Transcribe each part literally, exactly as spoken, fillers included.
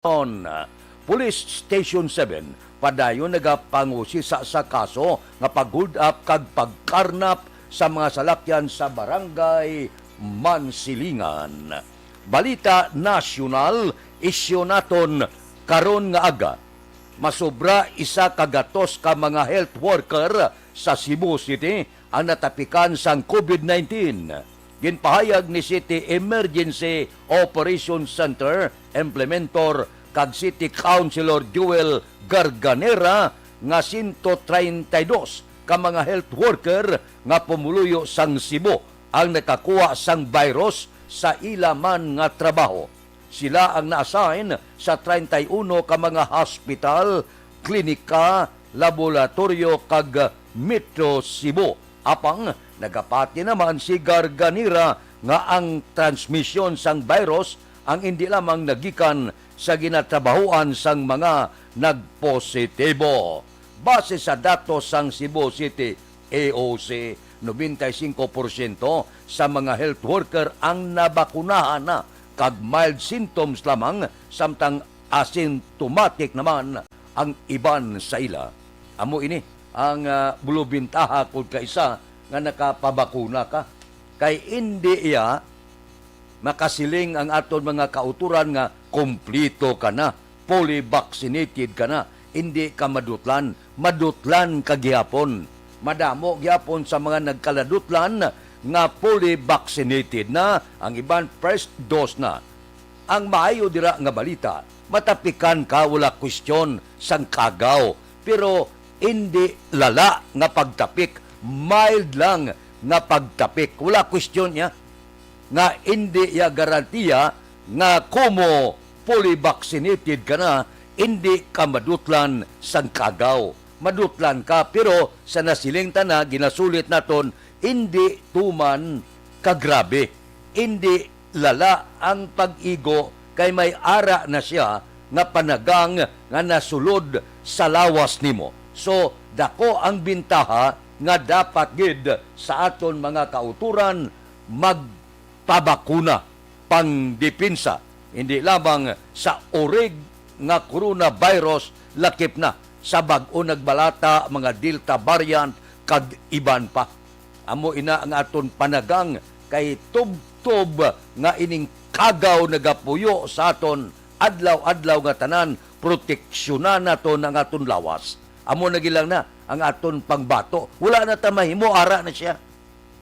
Police Station seven padayon nagapangusisa sa kaso nga pag-hold up kag pagkarnap sa mga salakyan sa Barangay Mansilingan. Balita nasyonal, isyu naton karon nga aga. Masobra isa ka gatos ka mga health worker sa Cebu City ang natapikan sang COVID nineteen. Ginpahayag ni City Emergency Operations Center Implementor kag City Councilor Joel Garganera nga sento treinta y dos ka mga health worker nga pumuluyo sang Cebu ang nakakuha sang virus sa ila man nga trabaho. Sila ang na-assign sa treinta y uno ka mga hospital, klinika, laboratoryo, kag Metro Cebu. Apang nagapati naman si Garganira nga ang transmisyon sang virus ang indi lamang nagikan sa ginatrabahuan sang mga nagpositibo. Base sa datos sang Cebu City A O C, nobenta y singko porsyento sa mga health worker ang nabakunahan na, kag mild symptoms lamang, samtang asymptomatic naman ang iban sa ila. Amo ini ang, ah, bulubintaha kung kaisa nga nakapabakuna ka. Kay indi iya makasiling ang aton mga kautoran nga kumplito ka na, fully vaccinated ka na, indi ka madutlan, madutlan ka gihapon. Madamo gihapon sa mga nagkaladutlan nga fully vaccinated na, ang iban first dose na. Ang maayo dira nga balita, matapikan ka, wala kwestiyon sang kagaw, pero indi lala nga pagtapik, mild lang nga pagtapik. Wala kwestiyon niya nga indi iya garantiya nga kumo fully vaccinated ka na, indi ka madutlan sang kagaw. Madutlan ka, pero sa nasiling ta na, ginasulit naton, indi tuman kagrabe, indi lala ang pag-igo, kay may ara na siya nga panagang nga nasulod sa lawas nimo. So, dako ang bintaha nga dapat gid sa aton mga kautoran magpabakuna, pangdepensa, hindi lamang sa urig nga coronavirus, lakip na sa bag-o nagbalata, mga Delta variant, kag iban pa. Amo ina ang aton panagang, kay tubtob nga ining kagaw nagapuyo sa aton adlaw-adlaw nga tanan, proteksyonan naton ang aton lawas. Amo na gid lang na ang aton pangbato. Wala na ta mahimo, ara na siya.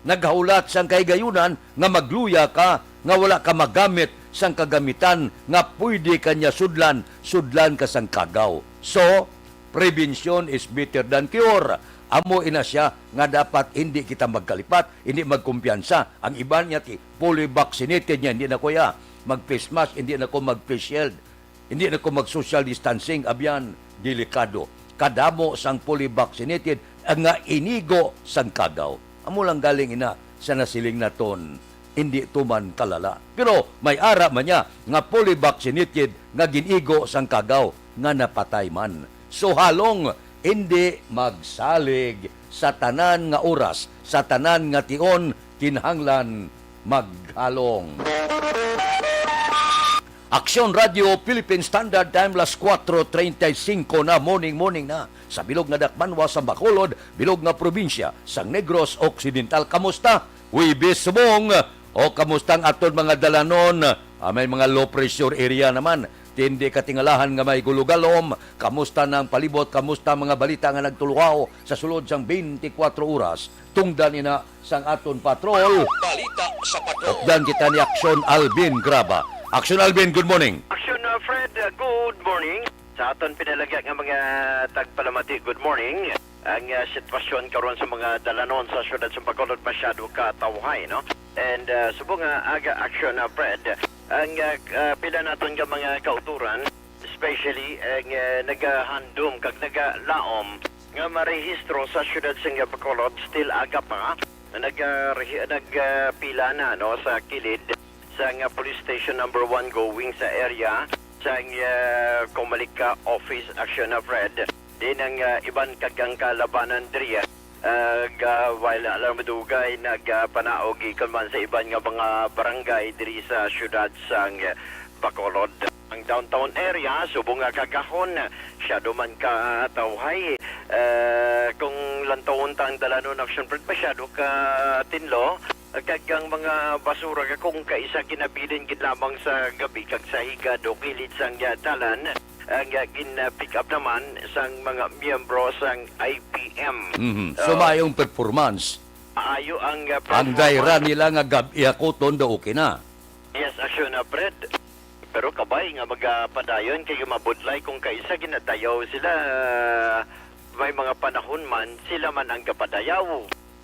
Naghulat sang kahigayunan nga magluya ka, nga wala ka magamit sang kagamitan nga pwede ka niya sudlan, sudlan ka sang kagaw. So, prevention is better than cure. Amo ina siya nga dapat hindi kita magkalipat, hindi magkumpiyansa. Ang iban niya ti fully vaccinated niya, hindi na ko ya mag-face mask, hindi na ko mag-face shield, hindi na ko mag-social distancing. Abyan, delikado. Kadamo sang fully vaccinated nga inigo sang kagaw. Amo lang galing ina sa nasiling naton, hindi tuman kalala. Pero may ara man niya nga fully vaccinated nga gin-igo sang kagaw nga napatay man. So, halong, hindi magsalig sa tanan nga oras, sa tanan nga tion, kinahanglan maghalong. Aksyon Radio Philippine Standard Time, las kuwatro treinta y cinco na, morning, morning na. Sa bilog nga dakbanwa sa Bacolod, bilog nga probinsya sang Negros Occidental. Kamusta? Huwebes subong. O kamusta ang aton mga dalanon? Ah, may mga low pressure area naman. Tindi katingalahan nga may gulugalom. Kamusta na ang palibot? Kamusta ang mga balita nga nagtuluhaw sa sulod sang twenty-four oras? Tungdan ina sang aton patrol. Balita sa patrol. Updan kita ni Aksyon Alvin Graba. Aksyon Alvin, good morning. Aksyon, uh, Fred, uh, good morning. Sa aton pinalagya nga mga tagpalamati, good morning. Ang, uh, sitwasyon karon sa mga dalanon sa siyudad sa Bacolod masyado ka tawhay, no? And, uh, subong nga aga, Aksyon, uh, Fred, ang, uh, uh, pila naton nga mga kauturan, especially ang, uh, nagahandom kag nagalaom nga marehistro sa siyudad sang Bacolod, still aga pa, nag, uh, rehi-, nag, uh, pila na, no, sa kilid sang, uh, Police Station Number One going sa area sang, uh, Comunica Office, Aksyon, uh, Fred. Din ang, uh, iban kag ang kalabanan diri, uh, ga-, while alang madugay nagpanaog gikan man sa iban nga mga barangay diri sa siyudad sang, uh, Bacolod. Ang downtown area, subong nga kagahon, masyado man ka tawhay. Eh, kung lantawon ta ang dalanon, Action Fred, masyado ka tinlo. Kag ang mga basura nga kung kaisa ginabilin gid lamang sa gabi kag sa higad o kilid sang, ah, dalan, ang, ah, gin, ah, pick up naman sang mga miyembro sang I P M. Mhm. So, So, maayong performance. Maayo ang, ah, Ang performance. Dayra nila nga gab-i hakuton daw okay na. Yes, Action, ah, Fred. Pero kabay nga magapadayon kay mabudlay kung kaisa ginadayaw sila, may mga panahon man sila man ang gapadayaw.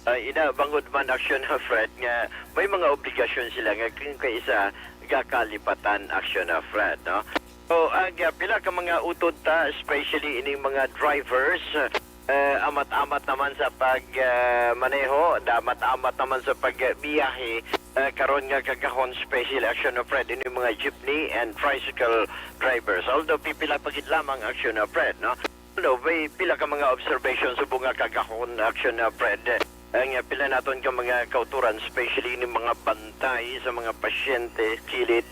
Ah, ina, bangod man, Action, ah, Fred, nga may mga obligasyon sila nga kung kaisa gakalipatan, Action, ah, Fred, no? So, ang, ah, pila ka mga utod ta, especially ining mga drivers, eh, amat-amat naman sa pag, ah, maneho, amat-amat naman sa pagbiyahe, eh, karon nga kagahon, special, Action, ah, Fred, ining mga jeepney and tricycle drivers. Although pipila pa gid lamang, Action, ah, Fred, no? Ano, may pila ka mga observation subong nga kagahon, Action, ah, Fred. Ang, ah, pila naton ka mga kauturan, especially ni mga bantay sa mga pasyente, kilid,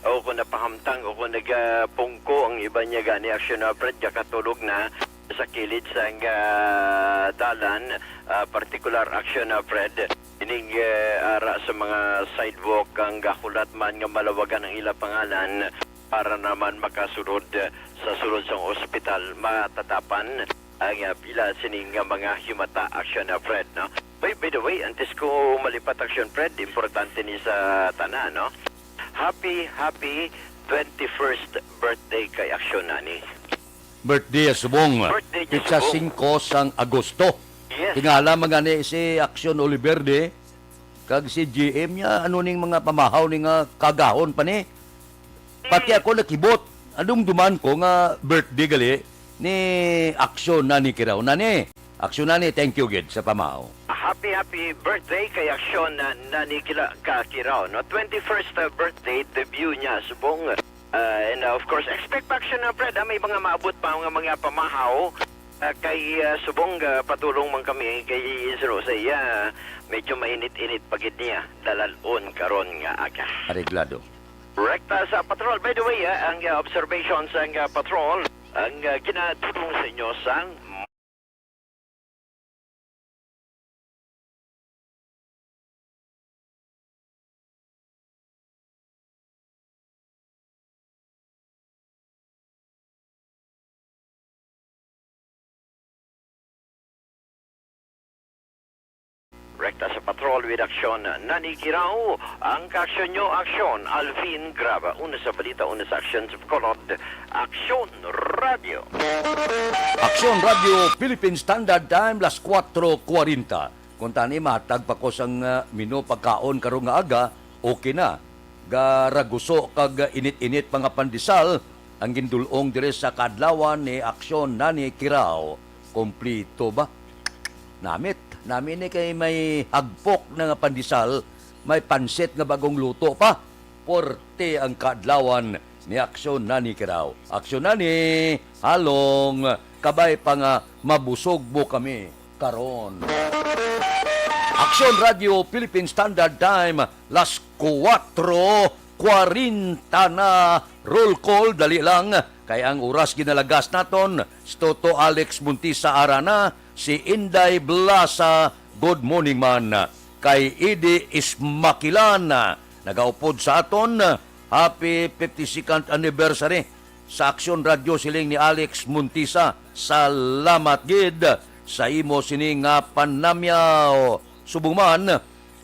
o kung napahamtang o kung nagapungko ang iba niya gani, Action, ah, Fred, gakatulog na sa kilid sang, ah, dalan, ah, partikular, Action, ah, Fred. Ining, eh, ara sa mga sidewalk ang gahulat man nga malawagan ang ila pangalan para naman makasulod, eh, sa sulod sang ospital, matatapan ang, ah, pila sining nga mga himata, Action, ah, Fred, no? By, by the way, antes ko malipat, Action Fred, importante ni sa tanan, no? Happy, happy twenty-first birthday kay Action Nani. Birthday ya subong. Birthday niya Pitsa subong. Singko sang Agosto. Yes. Tingala man gani si Action Oliverde, kag si G M niya, ano ning mga pamahaw ni nga kagahon pa ni? Pati ako nakibot. Anong duman ko nga birthday gali ni Action Nani Kiraw. Nani, Action Nani, thank you gid sa pamahaw. Happy, happy birthday kay Action na, Nani Kila-, ka Kiraw, no? Twenty-first, uh, birthday, debut niya, subong. Uh, and, uh, of course, expect pa, Action, uh, Fred, ah, may mga maabot pa nga mga pamahaw. Uh, kay, uh, subong, uh, padulong man kami kay Isro sa iya, medyo mainit-init pa gid niya, dalalon karon nga aga. Areglado. Rekta sa patrol. By the way, ah, ang, ah, observation sang, ah, patrol, ang, ah, ginatulong sa inyo sang Rekta sa patrol with Action, Nani Kiraw, ang kaaksyon nyo, Action, Alvin Graba. Una sa balita, una sa aksyon sa Bacolod, Aksyon Radio. Aksyon Radio, Philippine Standard Time, las kuwatro kuwarenta. Kung tani, mahatag pa ko sang, ah, menu pagkaon karong nga aga, okay na. Garaguso kag init-init pa nga pandesal ang gindul-ong diri sa kaadlawan ni Aksyon Nani Kiraw. Kompleto ba? Namit, nami ni kay may hagpok na nga pandesal, may pansit nga bagong luto pa. Puwerte ang kaadlawan ni Aksyon Nani Kiraw. Aksyon Nani, halong, kabay pa nga mabusog mo kami karon. Aksyon Radio Philippine Standard Time, las kuwatro kuwarenta na. Roll call, dali lang, kay ang oras ginalagas naton. Si Toto Alex Montisa ara na, si Inday Blasa, good morning man. Kay Idi Ismakilan, nagaupod sa aton, happy fifty-second anniversary sa Aksyon Radio, siling ni Alex Montisa. Salamat gid sa imo sini nga panamyaw. Subong man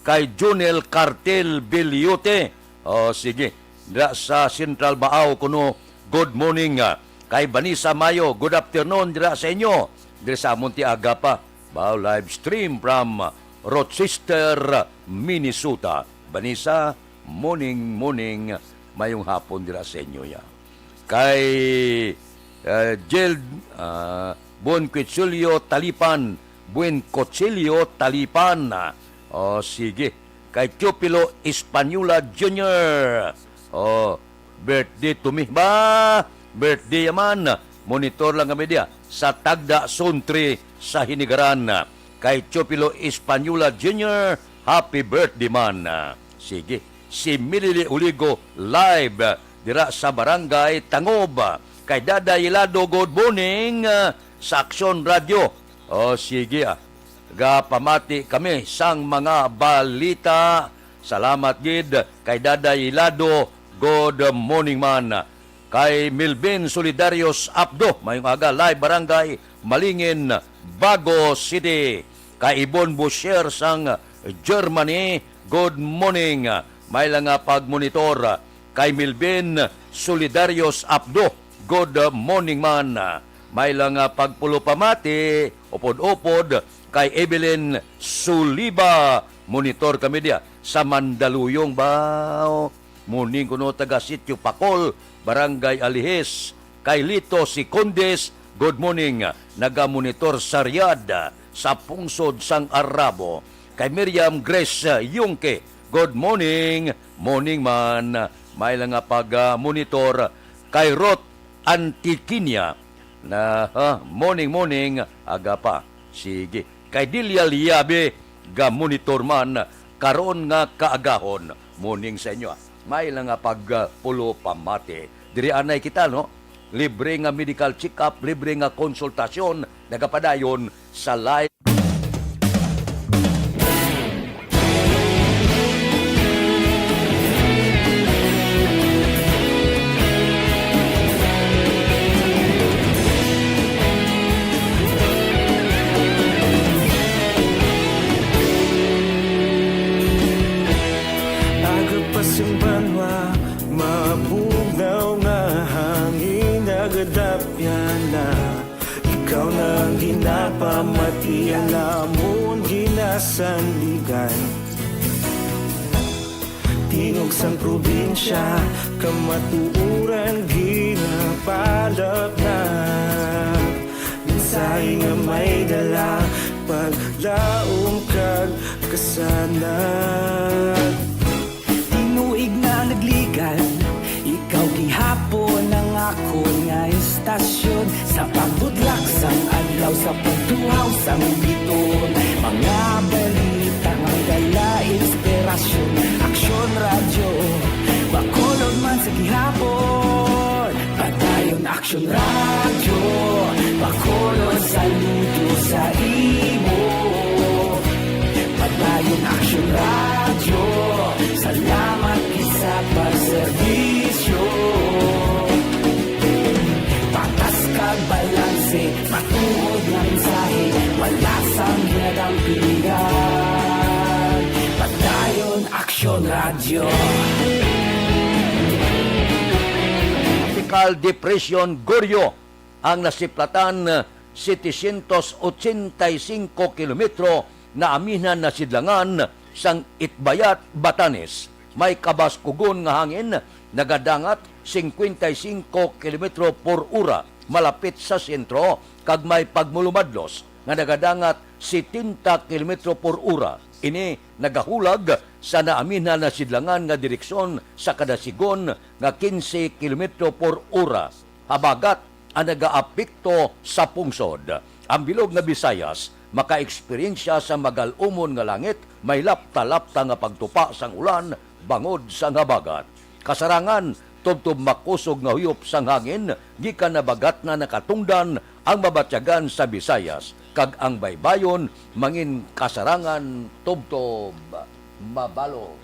kay Junel Cartel Biliote. O, sige. Dira sa Central Baaw kuno, good morning. Kay Vanessa Mayo, good afternoon dira sa inyo. Diri sa amon ti aga pa. Baaw, live stream from Rochester, Minnesota. Vanessa, morning, morning. Mayong hapon dira sa inyo, ya. Kay, eh, Jel, ah, Buen Cuchillo Talipan, Buen Cuchillo Talipan. O, sige. Kay Teofilo Española Junior. O, birthday to me ba? Birthday yaman. Monitor lang kami diya sa Tagda Zone three sa Hinigaran. Kay Teofilo Española Junior, happy birthday man. Sige. Si Milili Uligo live dira sa Barangay Tangob. Kay Daday Ilado, good morning, ah, sa Aksyon Radio. O, sige, ah. Gapamati kami sang mga balita. Salamat gid kay Daday Ilado. Good morning man. Kay Milvin Solidarios Abdo, mayong aga, live Barangay Malingin, Bago City. Kay Ibon Boucher sang Germany, good morning. May lang nga pagmonitor. Kay Milvin Solidarios Abdo, good morning man. May lang nga pagpulupamati, upod-upod, kay Evelyn Suliba, monitor kami diya sa Mandaluyong ba. Morning kuno, taga Sitio Pakol, Barangay Alihis. Kay Lito Sicondes, good morning. Nagamonitor sa Riyadh, sa pungsod sang Arabo. Kay Miriam Grace Yungke, good morning. Morning man. May lang nga pag-, ah, monitor kay Ruth Antiquinia. Na, ha, morning, morning, aga pa. Sige. Kay Delia Liabe, ga-monitor man karon nga kaagahon. Morning sa inyo, ah. May lang nga pag, ah, pulo pamati. Diri anay kita, no? Libre nga medical check-up, libre nga konsultasyon, nagapadayon sa live. Aga pa sing banwa, mabugnaw nga hangin nagadapyan na. Ikaw na ang ginapamati, ang lamon ginasandigan. Tingog sang probinsya, kamatuoran ginapalapnag. Mensahe nga may dala, paglaom kag kasanag. Tinuig na nagligan, ikaw gihapon ang akon nga istasyon. Sa pagbudlak sang adlaw, sa pagtuhaw sang biton, mga balita nga may dala inspirasyon. Aksyon Radyo, Bacolod man sa gihapon. Padayon Aksyon Radyo, Bacolod, saludo sa imo. Padayon Aksyon Radyo, salamat gid sa pagserbisyo. Patas kag balanse, matuod nga mensahe, wala sang ginadampingan. Padayon Aksyon Radyo. Tropical Depression Goryo ang nasiplatan, setecientos ochenta y cinco kilometro na aminan na sidlangan sang Itbayat, Batanes. May kabaskugon nga hangin, nagadangat cincuenta y cinco kilometro por ora malapit sa sentro, kag may pagmulumadlos nga nagadangat setenta kilometro por ora. Ini nagahulag sa naaminhan na sidlangan nga direksyon sa kada sigon nga quince kilometro por ora. Habagat ang nagaapekto sa pungsod. Ang bilog nga Visayas makaeksperyensya sa magal-umon nga langit, may lapta-lapta nga pagtupa sang ulan bangod sang habagat. Kasarangan, tubtob makusog nga huyop sang hangin gikan habagatnan nakatungdan ang mabatyagan sa Visayas, kag ang baybayon mangin kasarangan tubtob mabalod.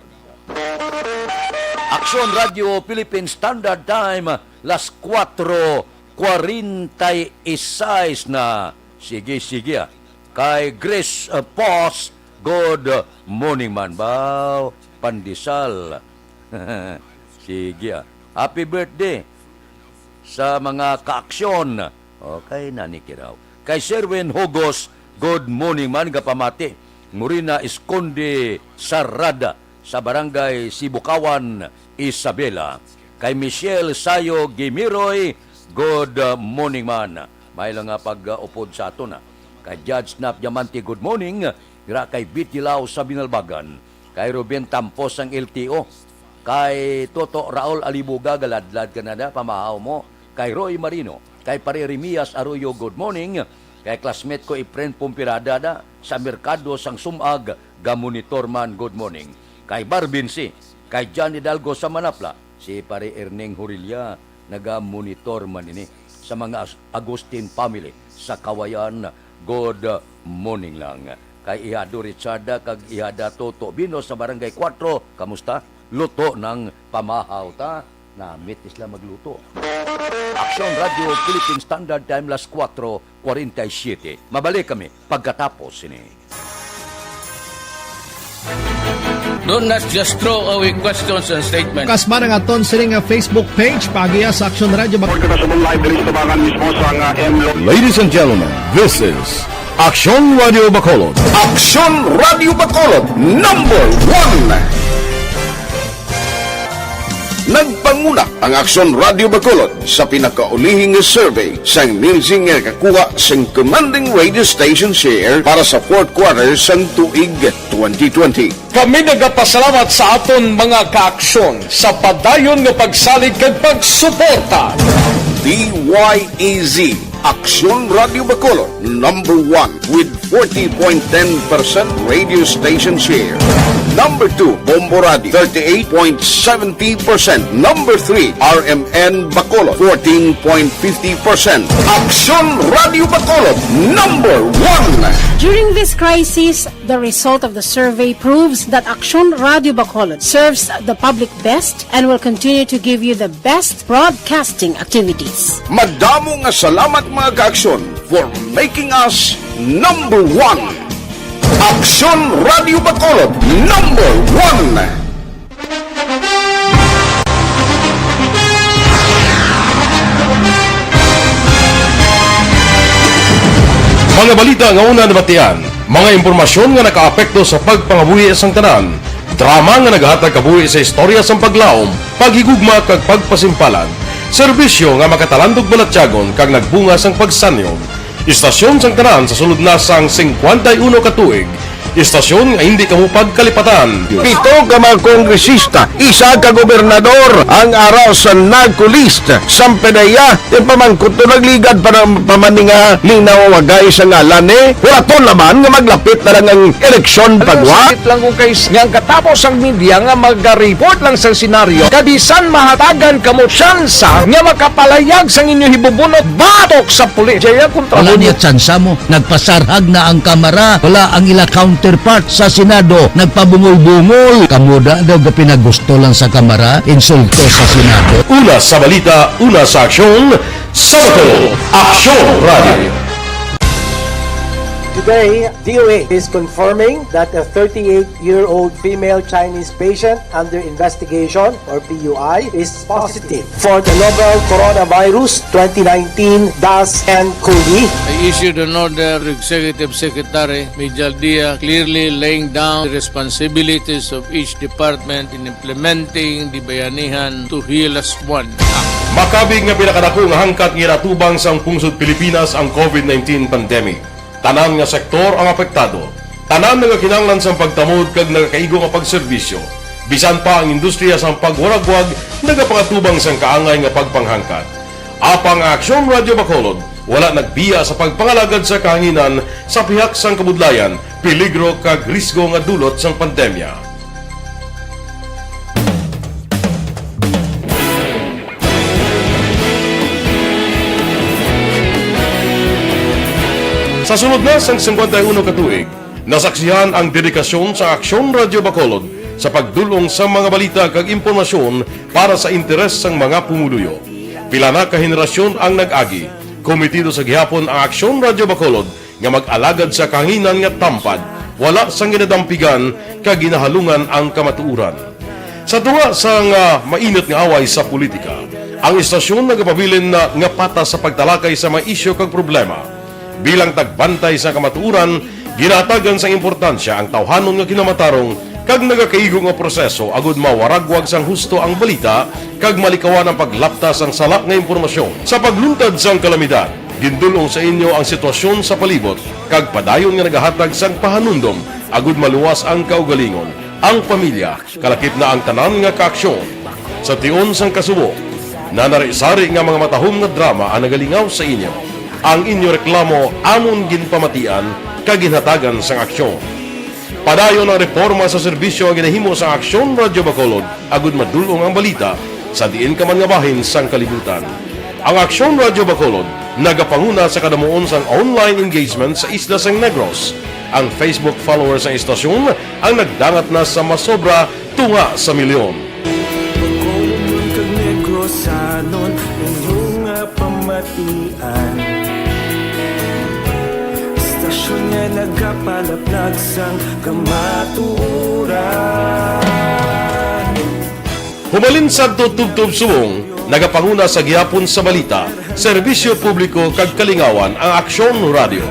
Aksyon Radio Philippine Standard Time, las kuwatro kwarenta y seis na. Sige, sige, ah. Kay Grace, ah, Pos, good morning man ba? Pandesal. Sige, ah. Happy birthday sa mga kaaksyon. Okay, nanikiraw. Kay Sherwin Hugos, good morning man, gapamati. Morina Esconde Sarada sa Barangay Sibukawan, Isabela. Kay Michelle Sayo Gimiroy, good morning man. May lang nga pag-upod sa aton, ah. Kay Judge Nap Diamante, good morning. Dira kay Bitilaw sa Binalbagan. Kay Ruben Tampos ang L T O. Kay Toto Raul Alibuga, galadlad ka na na, pamahaw mo. Kay Roy Marino, kay Pare Remias Arroyo, good morning. Kay classmate ko, Efren Pumpirada na, sa Merkado sang Sumag, gamonitor man, good morning. Kay Barbin C, kay John Hidalgo sa Manapla, Si Pare Erning Horilla, naga-monitor man ini sa mga As-, Agustin family sa Kawayan. Good morning lang. Kay Ihado Richarda kag Ihada Toto Bino sa Barangay Cuatro, kamusta? Luto ng pamahaw ta. Namit sila magluto. Aksyon Radio Philippine Standard Time, las cuatro cuarenta y siete. Mabalik kami pagkatapos sini. Do not just throw away questions and statements. Kasma nga aton sini nga Facebook page, paagiya sa Aksyon Radio Bacolod. Pagkakasabong live diri sa tabangan mismo sa nga M Lo- Ladies and gentlemen, this is Aksyon Radio Bacolod. Aksyon Radio Bacolod, number one. Nagpanguna ang Aksyon Radio Bacolod sa pinakaulihing survey sang Nielsen nga nakakuha sang commanding radio station share para sa fourth quarter sang tuig twenty twenty. Kami nagapasalamat sa aton mga kaaksyon sa padayon nga pagsalig kag pagsuporta. D Y E Z, Aksyon Radio Bacolod, number one with forty point ten percent radio station share. Number two, Bombo Radio, thirty-eight point seventy percent. Number three, R M N Bacolod, fourteen point fifty percent. Aksyon Radio Bacolod, number one. During this crisis, the result of the survey proves that Aksyon Radio Bacolod serves the public best and will continue to give you the best broadcasting activities. Madamo nga salamat, mga kaaksyon, for making us number one. Aksyon Radio Bacolod, number one. Mga balita nga una nabatian, mga impormasyon nga nakaapekto sa pagpangabuhi sang tanan, drama nga naghatag kabuhi sa istorya sang paglaom, paghigugma kag pagpasimpalan, serbisyo nga makatalandog balatyagon kag nagbunga sang pagsanyon. Istasyon sang tanan sa sulod na sang singkwenta y uno ka tuig. Istasyon nga hindi kamo pagkalipatan. Pito ka mga kongresista, isa ka gobernador ang ara sa NAGCO list. Sang PDEA, ipamangkot to, nagligad pa ng pamaninga, linaw wagay sa ngalan ni. Wala to naman nga maglapit na lang ang eleksyon pagwa. Sakit lang kung kay nga ang katapos ang media nga maga-report lang sa senaryo. Kabisan mahatagan kamo tsansa nga makapalayag sang inyo hibubunot batok sa pulis. Jaya kontra Wala mo. Niya tsansa mo. Nagpasarhag na ang Kamara. Wala ang ila counterpart sa Senado. Nagpabungol-bungol. Kamo da daw gapinagusto lang sa Kamara, insulto sa Senado. Una sa balita, una sa aksyon, sa Bacolod, Aksyon Radio. Today, D O H is confirming that a thirty-eight-year-old female Chinese patient under investigation, or P U I, is positive for the novel coronavirus twenty nineteen dash N cov. I issued an order to Executive Secretary Mijal Dia, clearly laying down the responsibilities of each department in implementing the Bayanihan to Heal Us One Act. Makabig nga pinakadako nga hangkat nga ginatubang sang pungsod Pilipinas ang covid nineteen pandemic. Tanan nga sektor ang apektado. Tanan nagakinahanglan sang pagtamod kag nagakaigo nga pagserbisyo. Bisan pa ang industriya sang pagwaragwag nagapangatubang sang kaangay nga pagpanghangkat. Apang ang Aksyon Radio Bacolod wala nagbiya sa pagpangalagad sa kahanginan sa pihak sang kabudlayan, peligro kag risgo nga dulot sang pandemya. Sa sulod na sang singkwenta y uno ka tuig, nasaksihan ang dedikasyon sa Aksyon Radio Bacolod sa pagdul-ong sa mga balita kag impormasyon para sa interes sang mga pumuluyo. Pila na ka henerasyon ang nag-agi. Komitido sa gihapon ang Aksyon Radio Bacolod nga mag-alagad sa kahanginan nga tampad, wala sang ginadampigan kag ginahalungan ang kamatuoran. Sa tunga sang, ah, mainit nga away sa politika, ang istasyon nagapabilin na nga patas sa pagtalakay sa mga isyu kag problema. Bilang tagbantay sa kamatuoran, ginahatagan sang importansya ang tawhanon nga kinamatarong kag nagakaigo nga proseso agud mawaragwag sang husto ang balita kag malikawan ang paglapta sang sala nga impormasyon. Sa pagluntad sang kalamidad, gindul-ong sa inyo ang sitwasyon sa palibot kag padayon nga nagahatag sang pahanumdom agud maluwas ang kaugalingon, ang pamilya, kalakip na ang tanan nga kaaksyon. Sa tion sang kasubo, nanari-sari nga mga matahom nga drama ang nagalingaw sa inyo. Ang inyo reklamo amon ginpamatian kag ginhatagan sang aksyon. Padayon ang reporma sa serbisyo nga ginahimo sa Aksyon Radio Bacolod agud madul-ong ang balita sa diin ka man nga bahin sang kalibutan. Ang Aksyon Radyo Bacolod nagapanguna sa kadamuon sang online engagement sa isla sang Negros. Ang Facebook followers sang istasyon ang nagdangat na sa masobra tunga sa milyon. Bacolod man kag Negrosanon, inyo nga pamatian. Istasyon nga nagapalaplag sang kamatuoran. Humalin sadto tubtob subong, nagapanguna sa gihapon sa balita, serbisyo publiko kag kalingawan ang Aksyon Radyo.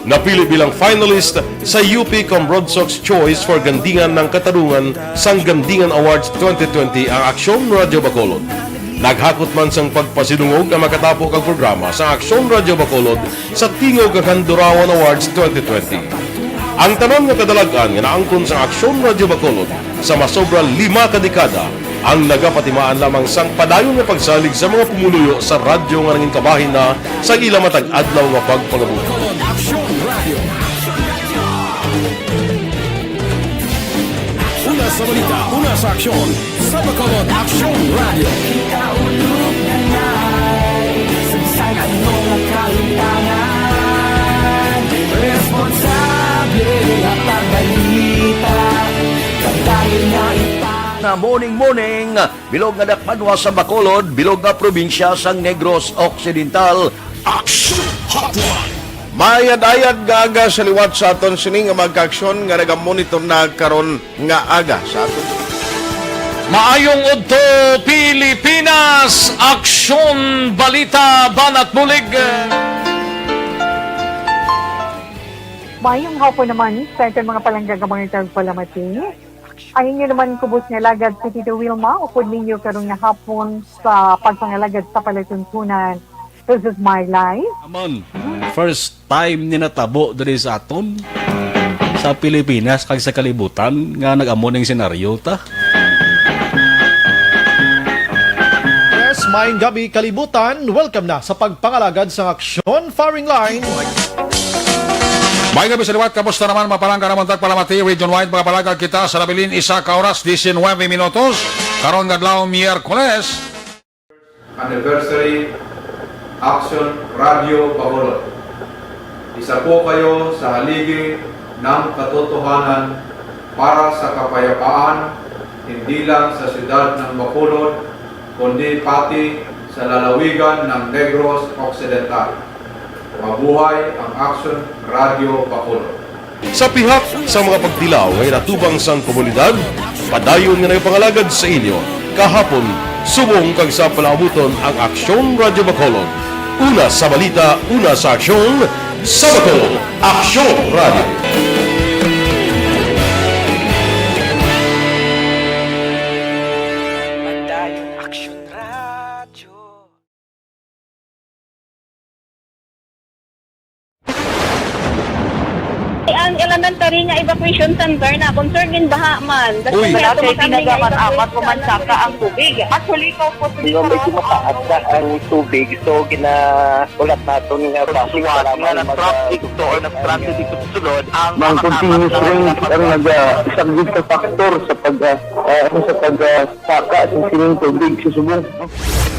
Napili bilang finalist sa U P Cambrodsoc's Choice for Gandingan ng Katarungan sang Gandingan Awards twenty twenty ang Aksyon Radyo Bacolod. Naghakot man sang pagpasidungog ang makatapo kag programa sa Aksyon Radyo Bacolod sa Tingog kag Handurawan Awards twenty twenty. Ang tanan nga kadalag-an nga naangkon sang Aksyon Radyo Bacolod sa masobra lima ka dekada ang nagapatimaan lamang sang padayon nga pagsalig sa mga pumuluyo sa radyo nga nangin kabahin na sa ila matag adlaw nga pagpangabuhi. Bacolod Aksyon Radyo. Una sa balita, una sa aksyon, sa Bacolod Aksyon Radyo. Kaulog na nai, sagsag ang mga kahitangan. Responsable nga pagbalita, kag dayon nga ipang- Na morning, morning, bilog nga dakpanwa sa Bacolod, bilog nga probinsya sang Negros Occidental. Action Hotline. Mayad-ayad nga aga sa liwat sa aton sini nga mga kaaksyon nga nagamonitor na karon nga aga sa aton. Maayong udto, Pilipinas! Aksyon, balita, banat bulig. Mayong hapon naman sa aton mga palangga nga mga tagpalamati. Ang inyo naman kubos nga alagad si Tito Wilma, upod ninyo karon nga hapon sa pagpangalagad sa palatuntunan. This is my life. Amon, first time ni natabo diri sa aton, sa Pilipinas kag sa kalibutan, nga nag-amo ning senaryo ta. Yes, maayong gabi, kalibutan. Welcome na sa pagpangalagad sang Aksyon Firing Line. Maayong gabi sa liwat. Kamusta naman, mga palangga namon tagpalamati? Region wide, mga palangga, kita sa nabilin isa ka oras, diecinuebe minutos. Karon nga adlaw, Miyerkules. Anniversary Action Radio Bacolod. Isa po kayo sa haligi ng katotohanan para sa kapayapaan, hindi lang sa siyudad ng Bacolod, kundi pati sa lalawigan ng Negros Occidental. Mabuhay ang Action Radio Bacolod. Sa pihak sa mga pagtilaw nga inatubang sang komunidad, padayon nga nagapangalagad sa inyo kahapon subong kag sa palaabuton ang Aksyon Radyo Bacolod. Una sa balita, una sa aksyon, sa Bacolod, Aksyon Radyo. Padayon Aksyon Radyo. Ang elementary nga evacuation center na concern gin baha man. Uy. Wala kay ginagaman apat ko man saka ang tubig. Actually, ikaw po. Di ba, medyo mataas na ang tubig, so ginaulat naton nga basi nga nag-traffic to or nag-transit dito sa sulod ang mga continuous rain ang nagasaglit sa factor sa pag, ah, ah, ano, sa pag, ah, saka sa sining tubig sa subong.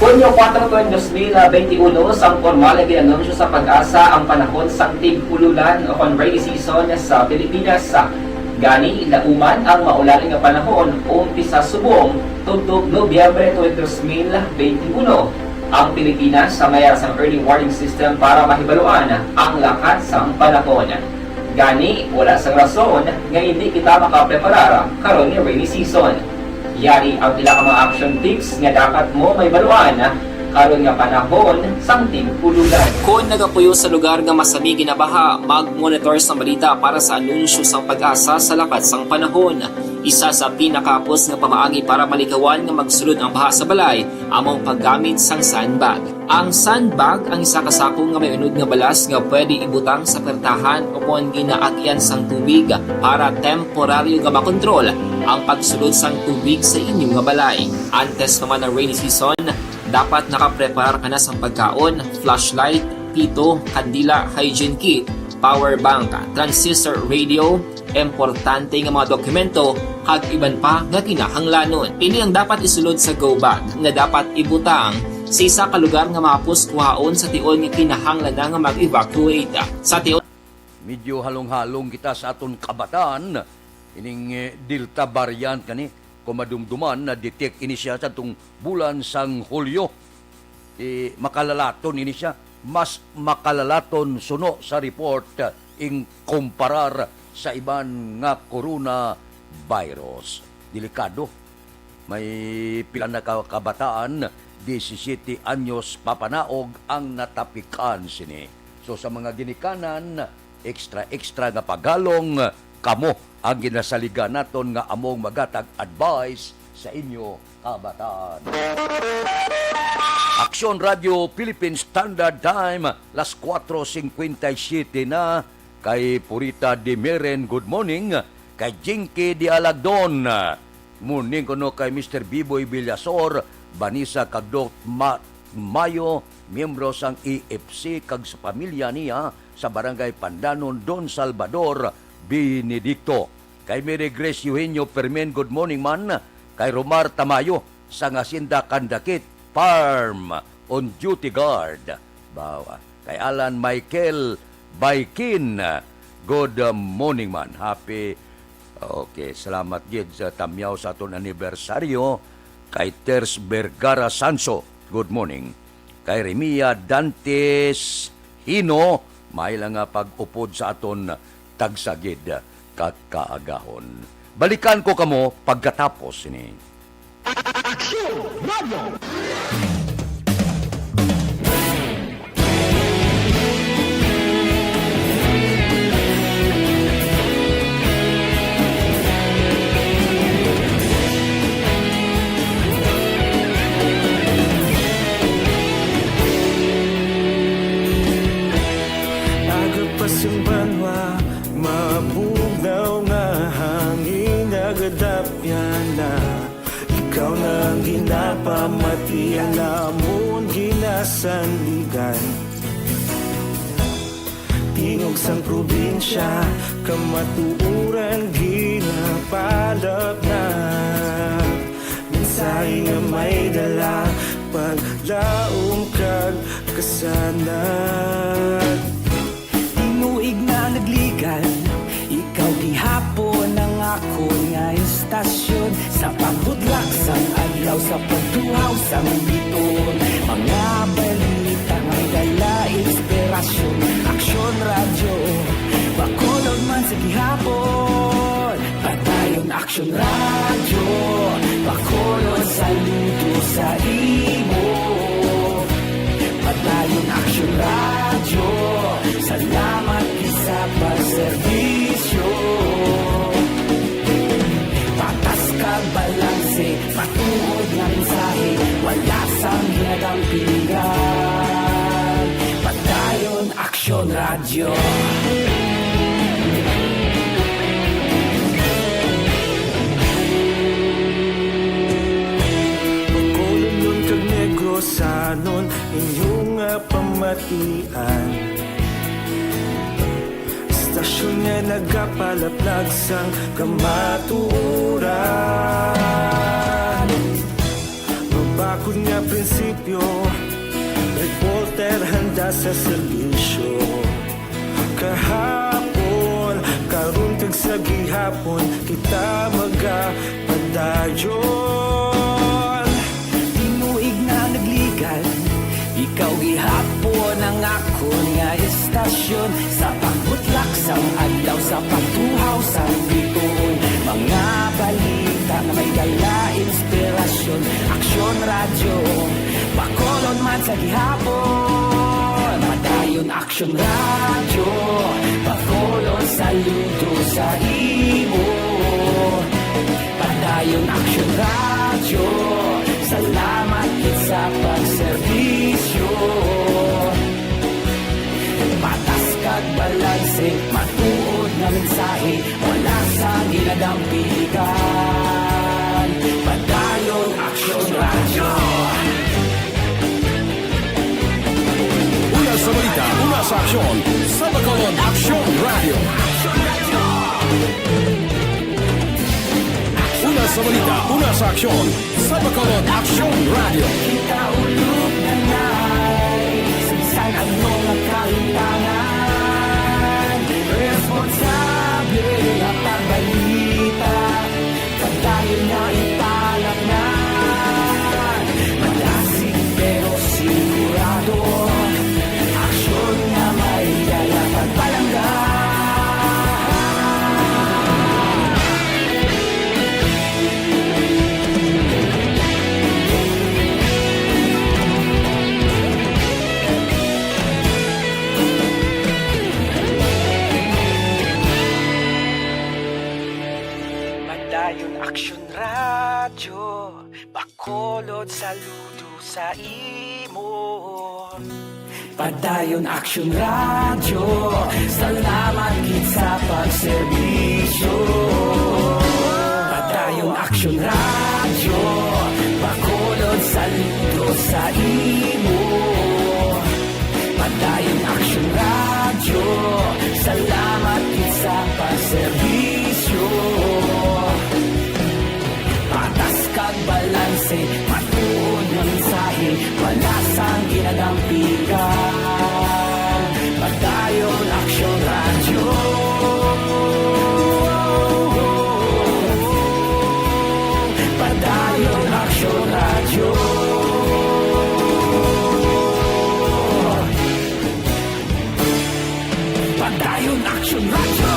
Hunyo kuwatro, dos mil benti uno, sang pormal nga gin-anunsyo sa PAGASA ang panahon sang tig-ululan o kon rainy season sa Pilipinas. Gani, lauman ang maulan nga panahon umpisa subong tubtob Nobyembre twenty, dos mil benti uno. Ang Pilipinas sa may ara sang early warning system para mahibaluan ang lakat sang panahon. Gani, wala sang rason nga indi kita makapreparar karon nga rainy season. Yari ang pila ka mga action tips nga dapat mo mahibaluan karon nga panahon sang tig-ululan. Kon nagapuyo sa lugar nga masami ginabaha, mag-monitor sang balita para sa anunsyo sang PAGASA sa lakat sang panahon. Isa sa pinakahapos nga pamaagi para malikawan nga magsulod ang baha sa balay amo ang paggamit sang sandbag. Ang sandbag ang isa ka sako nga may unod nga balas nga pwede ibutang sa pertahan o kon ginaagyan sang tubig para temporaryo nga makontrol ang pagsulod sang tubig sa inyo nga balay. Antes pa man ang rainy season, dapat nakapreparar ka na sang pagkaon, flashlight, pito, kandila, hygiene kit, power bank, transistor radio, importante nga mga dokumento, kag iban pa nga kinahanglanon. Ini ang dapat isulod sa go bag nga dapat ibutang sa isa ka lugar nga mahapos kuhaon sa tion nga kinahanglan na nga mag-evacuate. Sa tion Medyo halong-halong kita sa aton kabataan. Ining, eh, Delta variant kani, kung madumduman, na-detect ini siya sa atong bulan sang Hulyo. Eh, makalalaton ini siya. Mas makalalaton suno sa report, eh, ing kumparar sa iban nga coronavirus. Delikado. May pila na ka kabataan, disisiete anyos papanaog, ang natapikan sini. So, sa mga ginikanan, extra-extra nga pagalong, kamo ang ginasaligan naton nga among magatag advice sa inyo, kabataan. Aksyon Radio Philippine Standard Time, las kuwatro singkwenta y siyete na. Kay Purita Dimeren, good morning. Kay Jinky Dialagdon, morning kuno kay Mister Biboy Villasor, Vanessa kag Doc Ma-, Mayo, miyembro sang E F C, kag sa pamilya niya sa Barangay Pandanon, Don Salvador Benedicto. Kay Mary Grace Eugenio Permen, good morning man. Kay Romar Tamayo, sang Hacienda Candakit Farm, on duty guard. Bawa. Kay Alan Michael Baikin, good morning man. Happy, okay, salamat gid sa tamyaw sa aton anibersaryo. Kay Ters Vergara Sanso, good morning. Kay Remia Dantes Hino, may lang nga pag-upod sa aton tagsa gid ka kaagahon. Balikan ko kamo pagkatapos sini. Aksyon Radio! Aga pa sing banwa, mabugnaw nga hangin, nagadapyan na. Ikaw na ang ginapamati, alamon ginasandigan. Tingog sang probinsya, kamatuoran ginapalapnat. Mensahe nga may dala, paglaom kag kasanag. Tinuig na nagligan, ikaw gihapon ang akon nga istasyon. Sa pagbudlak sang adlaw, sa pagtuhaw sang bituon, mga balita may dala inspirasyon. Aksyon Radyo, Bacolod man sa gihapon. Padayon Aksyon Radyo, Bacolod, saludo sa imo. Padayon Aksyon Radyo, salamat gid sa pagserbisyo. Patas kag balanse, matuod nga mensahe, wala sang ginadampigan. Padayon Aksyon Radyo. Bacolodnon kag Negrosanon, inyo nga pamatian. Istasyon nga nagapalaplag sang kamatuoran. Mabakod nga prinsipyo, reporter handa sa serbisyo. Kahapon, karon kag sa gihapon, kita magapadayon. Tinuig na nagligan, ikaw gihapon ang akon nga istasyon. Sa pagbutlak sang adlaw, sa pagtuhaw sang bituon, mga balita nga may dala inspirasyon. Aksyon Radyo, Bacolod man sa gihapon. Padayon Aksyon Radyo, Bacolod, saludo sa imo. Padayon Aksyon Radyo, salamat gid sa pagserbisyo. Patas kag balanse, matuod nga mensahe, wala sang ginadampigan. Padayon Aksyon Radyo. Una sa balita, una sa aksyon, sa Bacolod Aksyon Radyo. Aksyon Radyo. Sa balita, una sa aksyon, sa Bacolod Aksyon Radio. Kita ulog na nais, bisan ano nga kahitangan, responsable nga pagbalita, padayon nga ipalatnan. Malasig pero sigurado, aksyon nga may dala pagpalangga. Padayon Aksyon Radyo, Bacolod, saludo sa imo. Padayon Aksyon Radyo, salamat gid sa pagserbisyo. Padayon Aksyon Radyo, Bacolod, saludo sa imo. Padayon Aksyon Radyo, salamat gid sa pagserbisyo. Patas kag balanse, matuod nga mensahe, wala sang ginadampigan. Padayon Aksyon Radyo. Padayon Aksyon Radyo. Padayon Aksyon Radyo.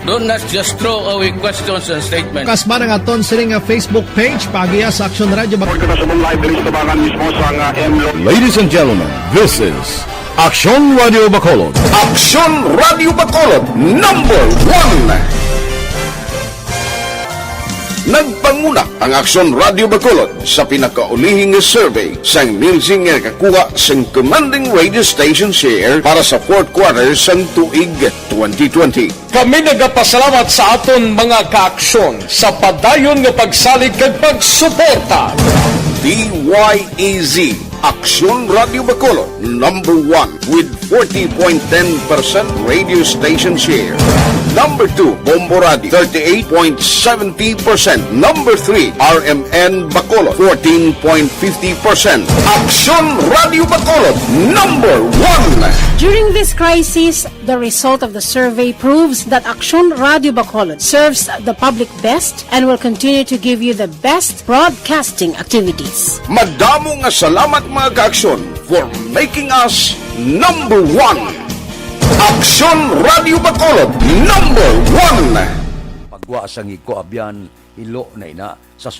Don't not just throw away questions and statements. Kasba ang aton sini nga Facebook page, paagiha sa Aksyon Radyo. Report kita sa buong live diri sa Tabangan mismo sa nga M Lo. Ladies and gentlemen, this is Aksyon Radio Bacolod. Aksyon Radio Bacolod, number one. Nagpanguna ang Aksyon Radio Bacolod sa pinakaulihing survey sang Nielsen nga nakakuha sang commanding radio station share para sa fourth quarter sang tuig twenty twenty. Kami nagapasalamat sa aton mga kaaksyon sa padayon nga pagsalig kag pagsuporta. D Y E Z, Aksyon Radio Bacolod, number one with forty point ten percent radio station share. Number two, Bombo Radio, thirty-eight point seventy percent. Number three, R M N Bacolod, fourteen point fifty percent. Aksyon Radio Bacolod, number one. During this crisis, the result of the survey proves that Aksyon Radio Bacolod serves the public best and will continue to give you the best broadcasting activities. Madamo nga salamat, mga kaaksyon, for making us number one. Aksyon Radio Bacolod, number one. Pagwa sa ngig ko, abyan, hilo na ina sa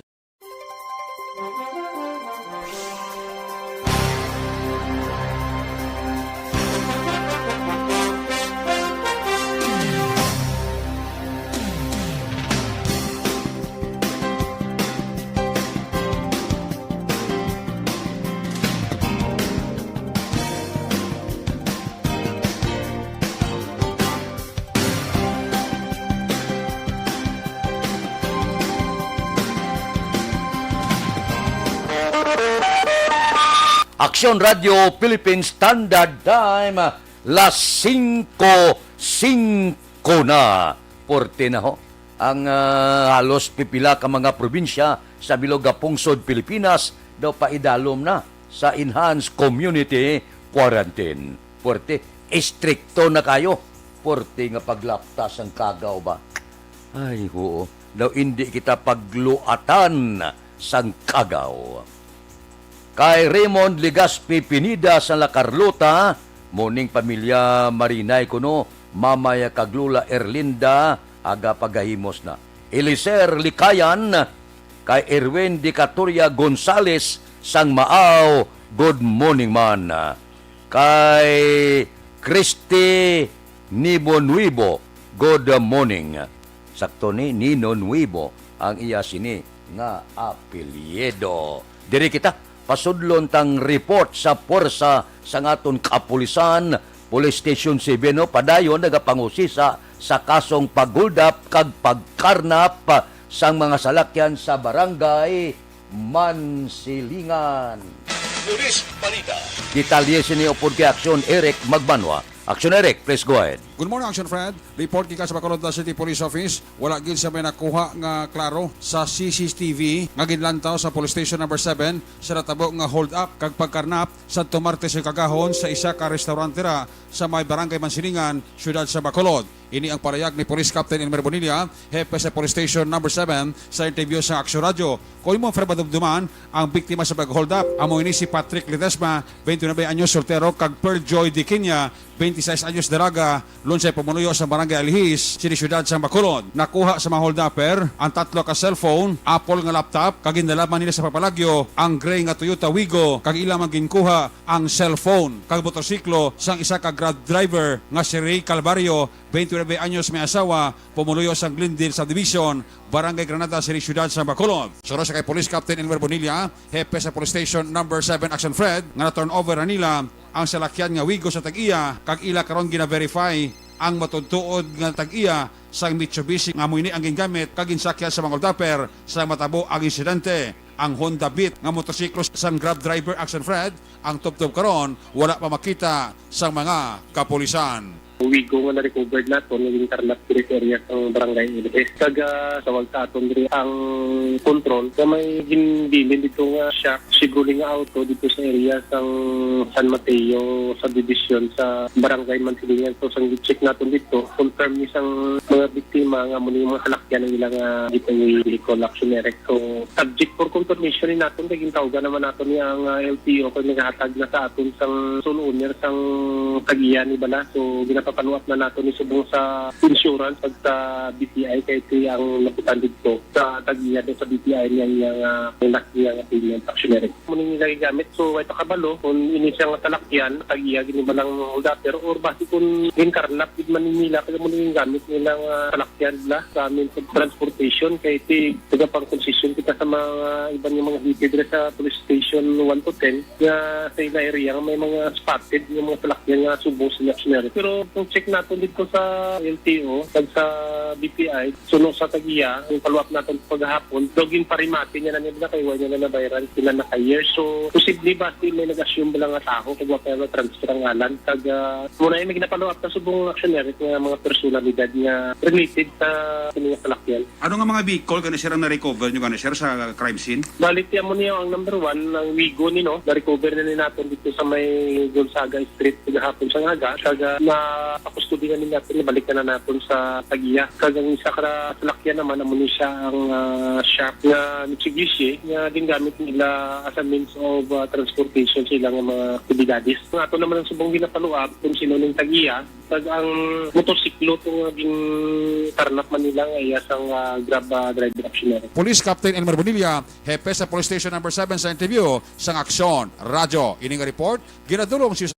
Aksyon Radio Philippines Standard Time, las singko singko na. Porte na ho. Ang, ah, halos pipila ka mga probinsya sa bilog nga pungsod Pilipinas daw paidalom na sa enhanced community quarantine. Porte, estrikto na kayo. Porte nga paglapta sang kagaw ba? Ay, oo. Daw indi kita pagluatan sang kagaw. Kay Raymond Legaspi Pineda sa La Carlota, morning pamilya Marinay kuno, Mamay kag Lola Erlinda, aga pagahimos na. Eliser Likayan, kay Erwin Dicatoria Gonzales sang Maaw, good morning man. Kay Christy Nibo Nuibo, good morning. Sakto ni Nino Nuibo ang iya sini nga apelyido. Diri kita pasudlon tang report sa puwersa sang aton kapulisan, Police Station seven, no? Padayon nagapangusisa sa kasong paghuldap kag pagkarnap sang mga salakyan sa Barangay Mansilingan. Police Balita. Detalye sini upod kay Aksyon Eric Magbanwa. Aksyon Eric, please go ahead. Good morning, Action Fred. Report gikan sa Bacolod City Police Office. Wala gid sa may nakuha nga klaro sa C C T V nga ginlantaw sa Police Station Number seven sa natabo nga hold up kag pagkarnap sa Martes sa kagahon sa isa ka restaurante ra sa may Barangay Mansilingan, siyudad sa Bacolod. Ini ang parayag ni Police Captain Elmer Bonilla, hepe sa Police Station Number seven, sa interview sa Aksyon Radyo. Kung imo, Fred, madumduman, ang biktima sa pag-hold up, amo ini si Patrick Ledesma, twenty-nine anyos, soltero, kag Pearl Joy Diquiña, twenty-six anyos, dalaga, lunsay pumuluyo sa Barangay Alihis, sini siyudad sa Bacolod. Nakuha sa mga hold-upper ang tatlo ka cellphone, Apple nga laptop, kag gindala man nila sa pagpalagyo ang gray nga Toyota Wigo, kag ila man ginkuha ang cellphone kag motorsiklo sang isa ka Grab driver nga si Ray Calvario, twenty-nine anyos, may asawa, pumuluyo sang Glendale Subdivision, Barangay Granada, sini siyudad sa Bacolod. Suno sa kay Police Captain Elmer Bonilla, hepe sa Police Station Number seven Action Fred, nga na-turn over na nila ang salakyan nga Wigo sa tag-iya, kag ila karon gina-verify ang matuod-tuod nga tag-iya sang Mitsubishi nga amo ini ang gingamit kag ginsakyan sa mga hold-upper sa matabo ang insidente. Ang Honda Beat nga motorsiklo sang Grab driver Action Fred ang tubtob karon wala pa makita sang mga kapulisan. Wigo nga na-recovered naton nga ginkarnap diri sa area sang Barangay Alihis. Kag, ah, tawag sa aton diri ang control nga may ginbilin dito nga shock Chevrolet nga auto dito sa area sang San Mateo subdivision sa Barangay Mansilingan. So, sang check naton dito, confirm ni sang mga biktima nga amo ni mga halakyan ang ilang, ah, getaway vehicle, Action Eric. So, subject for confirmation ni naton, kay gintawgan naman naton ni ang, ah, L T O kay naghatag na sa aton sang sole owner sang tag-iya ni bala. So, ginapapanuap na naton ni subong sa insurance pag sa B P I kay ito ang nabutan dito sa tag-iya do sa B P I niya, niya nga, niya nga payment, Action Eric. Muna yung nagagamit, so, way pa kabalo kung ini siya nga salakyan, tag-iya gini ba lang hold-upper, or basi kung ginkarnap gid man nila, kaya muna yung gamit nilang, ah, salakyan bala sa amin sa transportation, kay ti, taga pang concession kita sa mga iban nga mga hepe dira sa police station one to ten, nga sa ila area nga may mga spotted nga mga salakyan nga subong sa Action Eric. Pero kung check naton dito sa L T O, kag sa B P I, suno sa tag-iya, ang follow-up naton paghapon, daw ginparimati niya na nila kay wala niya na nabayaran sila na ka-year. So, posible ba si may nag-assume ba lang nga taho kag wa pa na-transfer ang ngalan? Kag, ah, muna yung may gina-follow-up na subong Action Eric nga mga personalidad nga related sa kini nga salakyan. Ano nga mga vehicle gani, sir, ang na-recover nyo gani, sir, sa crime scene? Bali, tiyan mo niya ang number one, ang Wigo ni, no? Na-recover na ni naton dito sa may Gonzaga Street gahapon sa aga. Kag, ah, napakustudi na ni natin, nabalik na naton sa tag-iya. Kag ang isa ka salakyan naman, amo ni siya ang, ah, shop nga Mitsubishi nga gingamit nila as a means of, ah, transportation sa ilang mga aktibidades. Ang ato naman ang subong gina-follow up kung sino ning tag-iya. Kag ang motorsiklo to nga ginkarnap man nila nga iya sang, ah, Grab, ah, driver, Action Eric. Police Captain Elmer Bonilla, hepe sa Police Station Number seven, sa interview sang Aksyon Radyo. Ini nga report ginadulong sa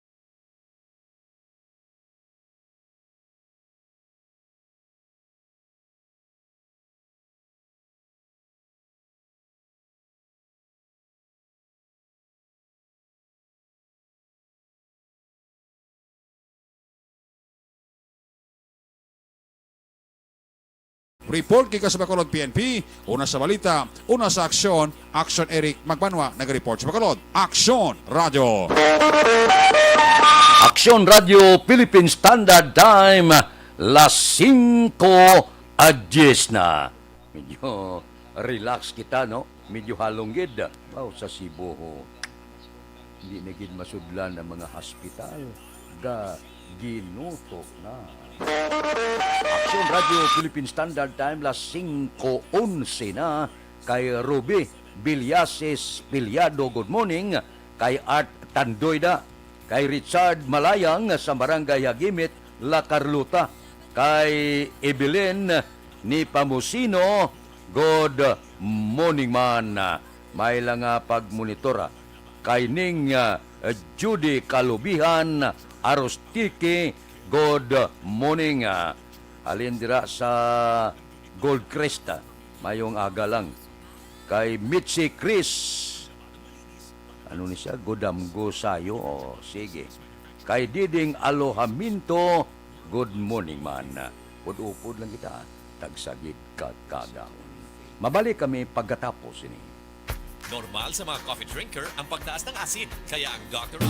Report gikan sa Bacolod P N P, una sa balita, una sa aksyon, Action Eric Magbanwa nag-report sa Bacolod. Action Radio. Action Radio Philippine Standard Time, las singko a dyes na. Medyo relax kita, no? Medyo halong gid. Wow, sa Cebu, ho. Hindi na gid masudlan ang mga hospital. Ga ginutok na. Action Radio Philippine Standard Time, las singko onse na. Kay Ruby Villasis Piliado, good morning. Kay Art Tandoyda, kay Richard Malayang sa Barangay Hagimit, La Carlota, kay Evelyn ni Pamusino, good morning man. May lang nga pagmonitor, ah. Kay Ning, ah, Judy Kalubihan Arostiki, good morning, ah. Halin dira sa Gold Crest, ah. Mayong aga lang. Kay Mitzi Chris, ano ni siya? Godamgo sayo. O, sige. Kay Diding Alohaminto, good morning man. Upod-upod lang kita. Tagsagid ka kagahon. Mabalik kami pagkatapos ini. Normal sa mga coffee drinker ang pagtaas ng asin, kaya ang Doctor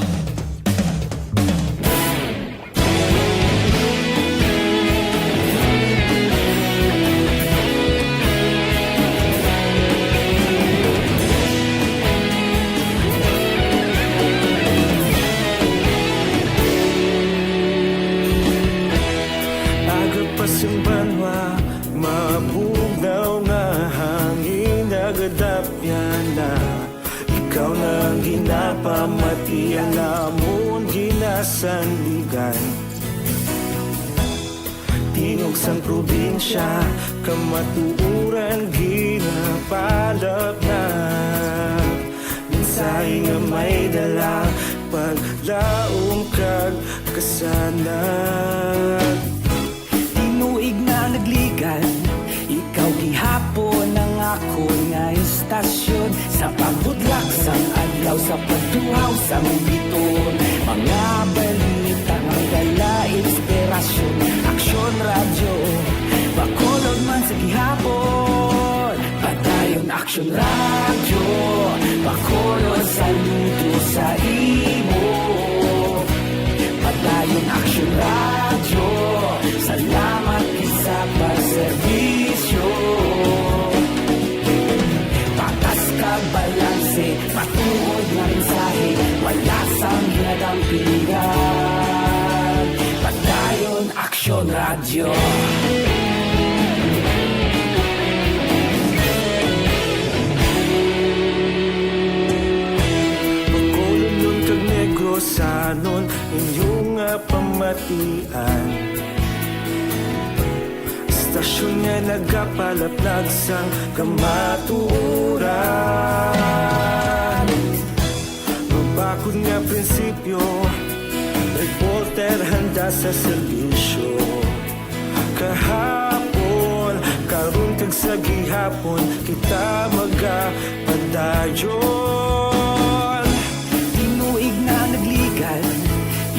Aga pa sing banwa, mabugnaw nga hangin nagadapyan na. Ikaw na ang ginapamati, ang amon ginasandigan. Tingog sang probinsya, kamatuoran ginapalapnag. Mensahe nga may dala, paglaom kag kasanag. Tinuig na nagligan, ikaw gihapon ang akon nga istasyon. Sa pagbudlak sang adlaw, sa pagtuhaw sang biton, mga balita nga may dala inspirasyon. Aksyon Radyo, Bacolod man sa gihapon. Padayon Aksyon Radyo, Bacolod, saludo sa imo. Padayon Aksyon Radyo, salamat gid sa pagserbisyo. Patas kag balanse, matuod nga mensahe, wala sang ginadampigan. Padayon Aksyon Radyo. Bacolodnon kag Negrosanon, inyo nga pamatian. Istasyon nga nagapalaplag sang kamatuoran. Mabakod nga prinsipyo, reporter handa sa serbisyo. Kahapon, karon kag sa gihapon, kita magapadayon. Tinuig na nagligan,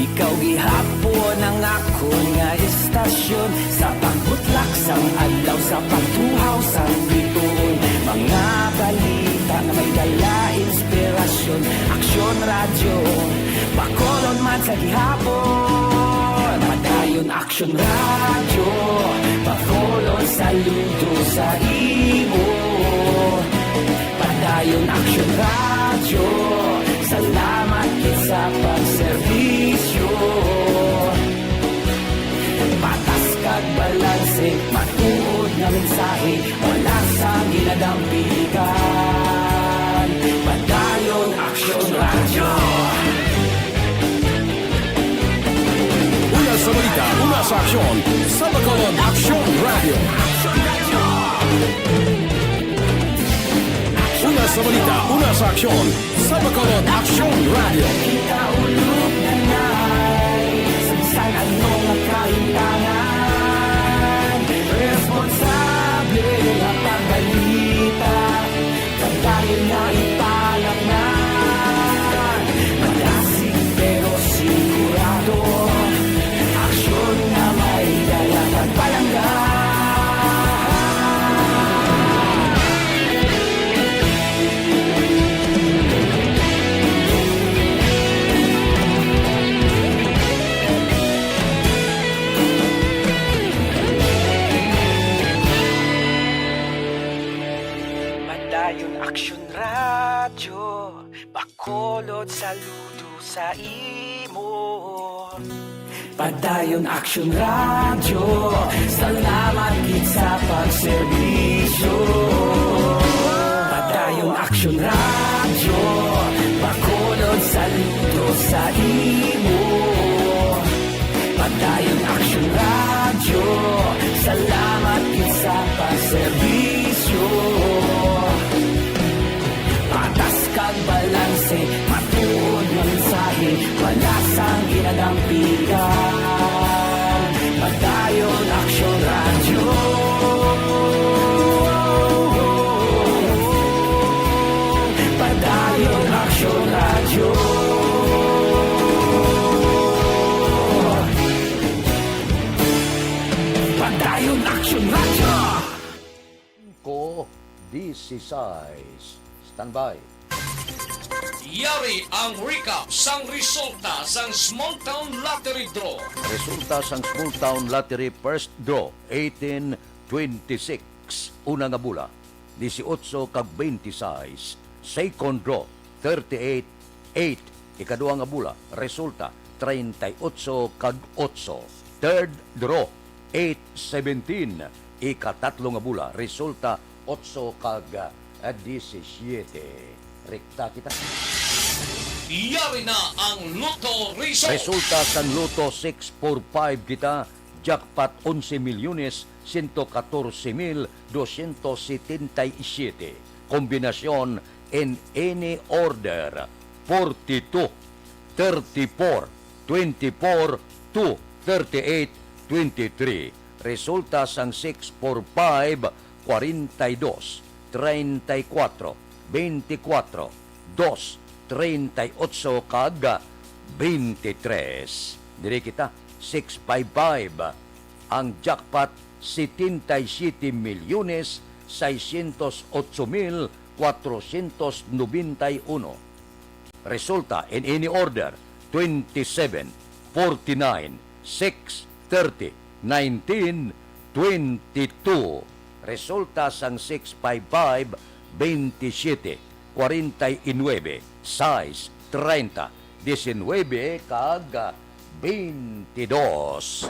ikaw gihapon ang akon nga istasyon. Sa pagbutlak sang adlaw, sa pagtuhaw sang bituon, mga balita nga may dala inspirasyon. Aksyon Radyo, Bacolod man sa gihapon. Padayon Aksyon Radyo, Bacolod, saludo sa imo. Padayon Aksyon Radyo, salamat gid sa pagserbisyo. Patas kag balanse, matuod nga mensahe, wala sang ginadampigan. Padayon Aksyon Radyo. Una sa balita, una sa aksyon, sa Bacolod Aksyon Radyo. Una sa balita, una sa aksyon, sa Bacolod Aksyon Radyo. Kita ulog na nay, sa bisan ano nga kahintangan, responsable nga pagbalita. Padayon nga ipalapngan, madasig pero sigurado, aksyon nga may dala kag palangga. Padayon Aksyon Radyo, Bacolod, saludo sa imo. Padayon Aksyon Radyo, salamat gid sa pagserbisyo. Padayon Aksyon Radyo, Bacolod, saludo sa imo. Padayon Aksyon Radyo, salamat gid sa pagserbisyo. Patas kag balanse, matuod nga mensahe, wala sang ginadampigan. Padayon Aksyon Radyo. Padayon Aksyon Radyo. Padayon Aksyon Radyo. Ko, dieciséis. Standby. Yari ang recap sang resulta sang Small Town Lottery Draw. Resulta sang Small Town Lottery First Draw, eighteen twenty-six. Una nga bola, dieciocho kag veintiseis. Second draw, thirty-eight eight. Ikaduha nga bola, resulta, treinta y ocho kag ocho. Third draw, eight seventeen. Ikatatlo nga bola, resulta, ocho kag, ah, disisyete. Rekta kita. Yari na ang Lotto Result. Resulta sang Lotto six four five kita, jackpot onse milyones, ciento catorce mil doscientos setenta y siete. Kombinasyon in any order, forty-two, thirty-four, twenty-four, two, thirty-eight, twenty-three. Resulta sang six four five, forty-two, treinta y cuatro, veinticuatro, dos, treinta y ocho, kag veintitrés. Diri kita, six five five. Ang jackpot, setenta y siete milyones seiscientos ocho mil cuatrocientos noventa y uno. Resulta, in any order, twenty-seven, forty-nine, six, thirty, nineteen, twenty-two. Resulta sang six five five, veintisiete, kwarenta y nuebe, sais, treinta, diecinuebe, kag, ah, veintidós.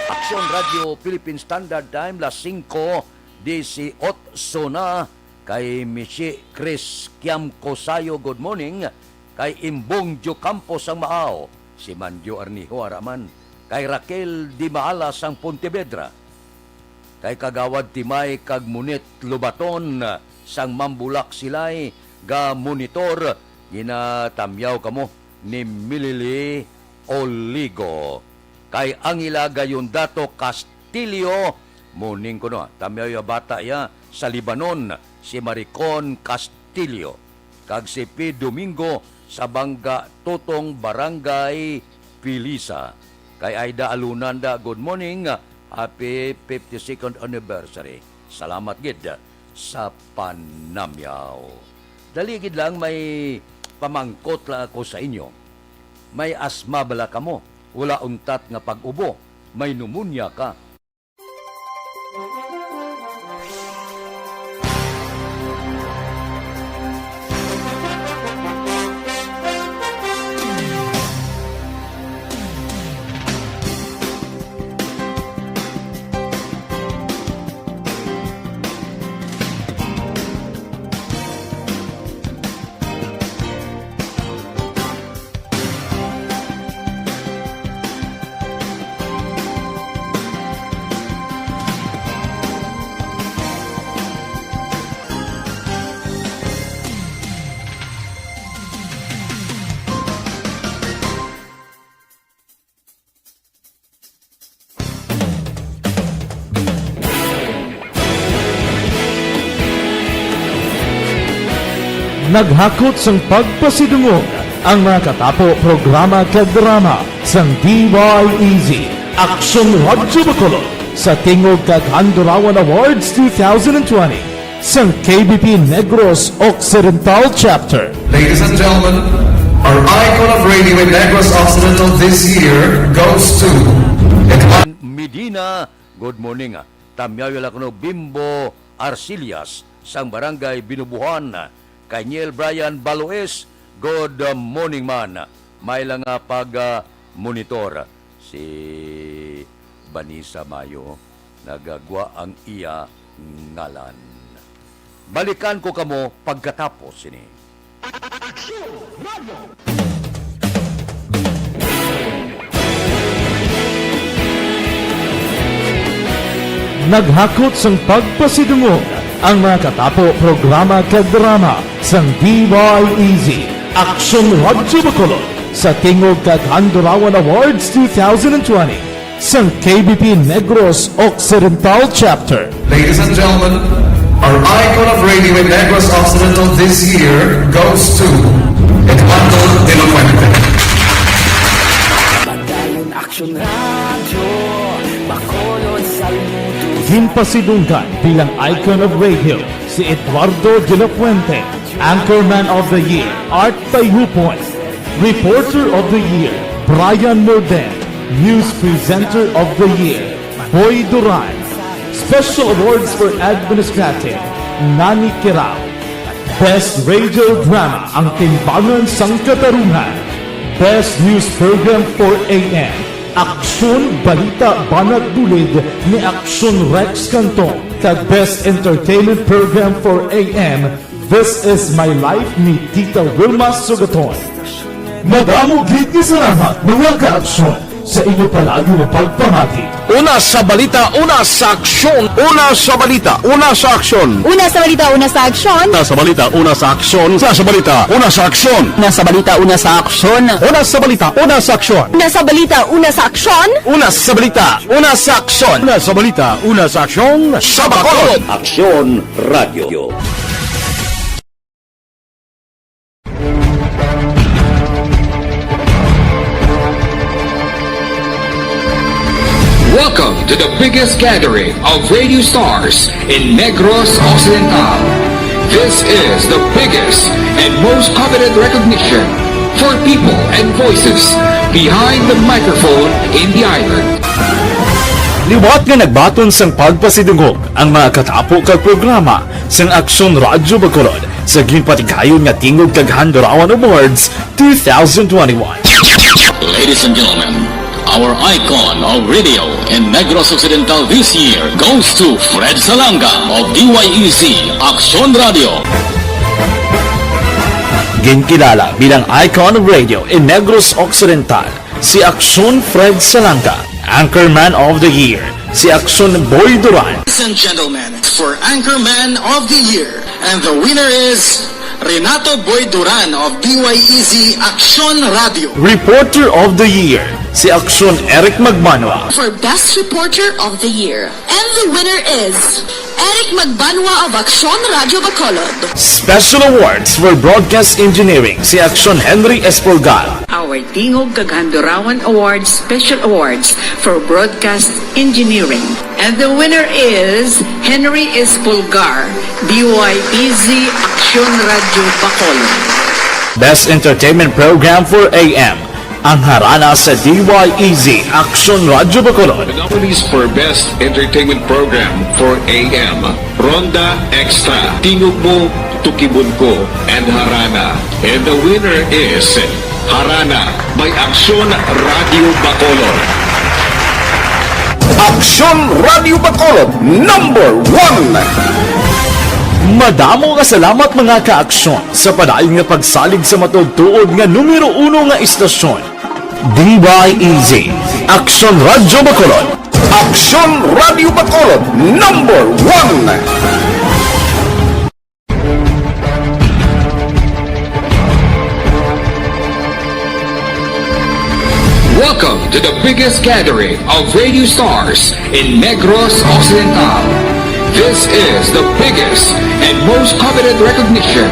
Aksyon Radio Philippine Standard Time, las singko disiotso na. Kay Michi Chris Kiamco Sayo, good morning. Kay Imbong Diocampo sang Maao, si Manjo Arnijo ara man. Kay Raquel Di Maala sang Pontevedra. Kay Kagawad Timay kag Munit Lobaton sang Mambulak Silay, ga monitor, ginatamyaw kamo ni Milili Oligo. Kay Angela Gayondato Castillo, morning kuno, ah. Tamyaw ya bata ya sa Libanon, si Maricon Castillo, kag si P Domingo sa Bangga Tutong, Barangay Pilisa. Kay Aida Alunanda, good morning, happy fifty-second anniversary. Salamat gid sa panamyaw. Dali gid lang, may pamangkot lang ako sa inyo. May asma bala kamo? Wala untat nga pag-ubo? May pneumonia ka? Naghakot sang pagpasidungog ang mga katapo, programa kag drama sang D Y E Z, Aksyon Radyo Bacolod, sa tingog kag Handurawan Awards two thousand twenty sang K B P Negros Occidental Chapter. Ladies and gentlemen, our icon of radio in Negros Occidental this year goes to Medina, good morning, ah. Tamyaw ya la kuno Bimbo Arcillas sang Barangay Binubuhan. Kay Niel Brian Baloes, good morning man. May lang nga pag, ah, monitor si Vanessa Mayo, nagagwa ang iya ngalan. Balikan ko kamo pagkatapos sini. Aksyon Radio. Naghakot sang pagpasidungog ang mga katapo, programa kag drama sang D Y E Z, Aksyon Radyo Bacolod, sa tingog kag Handurawan Awards two thousand twenty sang K B P Negros Occidental Chapter. Ladies and gentlemen, our icon of radio in Negros Occidental this year goes to Edmundo de la Fuente. Padayon Aksyon Radyo, Bacolod, saludos. Ginpasidunggan bilang icon of radio Si Eduardo de la Fuente, Anchorman of the Year, Art Tayhupon, Reporter of the Year, Brian Morden, News Presenter of the Year, Boy Duran, Special Awards for Administrative, Nani Kirao, Best Radio Drama, Ang Timbangan sang Katarungan, Best News Program four A M, Aksyon Balita Banat Bulid ni Aksyon Rex Cantong, kag Best Entertainment Program four A M, This Is My Life ni Tita Wilma Sugaton. Madamo gid nga salamat, mga ka-aksyon, sa inyo palagi nga pagpamati. Una sa balita, una sa aksyon. Una sa balita, una sa aksyon. Una sa balita, una sa aksyon. Una sa balita, una sa aksyon. Una sa balita, una sa aksyon. Una sa balita, una sa aksyon. Una sa balita, una sa aksyon. Una sa balita, una sa aksyon. Una sa balita, una sa aksyon. Una sa balita, una sa aksyon. Sa Bacolod. Aksyon Radio. Welcome to the biggest gathering of radio stars in Negros Occidental. This is the biggest and most coveted recognition for people and voices behind the microphone in the island. Liwat nga nagbaton sang pagpasidungog ang mga katapo kag programa sang Aksyon Radyo Bacolod sa ginpatigayon nga Tingog kag Handurawan Awards two thousand twenty-one. Ladies and gentlemen, our icon of radio in Negros Occidental this year goes to Fred Salanga of D Y E Z Aksyon Radio. Ginkilala bilang icon of radio in Negros Occidental, si Aksyon Fred Salanga, Anchorman of the Year, si Aksyon Boy Duran. Ladies and gentlemen, for Anchorman of the Year, and the winner is Renato Boy Duran of D Y E Z Aksyon Radio. Reporter of the Year, si Aksyon Eric Magbanwa. For Best Reporter of the Year, and the winner is Eric Magbanwa of Aksyon Radyo Bacolod. Special Awards for Broadcast Engineering, si Aksyon Henry Espolgar. Our Tingog kag Handurawan Awards Special Awards for Broadcast Engineering. And the winner is Henry Espolgar, D Y E Z Aksyon Radyo Bacolod. Best Entertainment Program for A M, ang harana sa D Y E Z Aksyon Radyo Bacolod. The nominees for Best Entertainment Program for A M, Ronda Extra, Tingog Mo, Tukibon Ko, and Harana. And the winner is Harana by Aksyon Radio Bacolod. Aksyon Radio Bacolod, number one. Madamo nga salamat, mga ka-aksyon, sa padayon nga pagsalig sa matuod-tuod nga numero uno nga istasyon. D Y E Z, Aksyon Radyo Bacolod. Aksyon Radyo Bacolod, number one. Welcome to the biggest gathering of radio stars in Negros Occidental. This is the biggest and most coveted recognition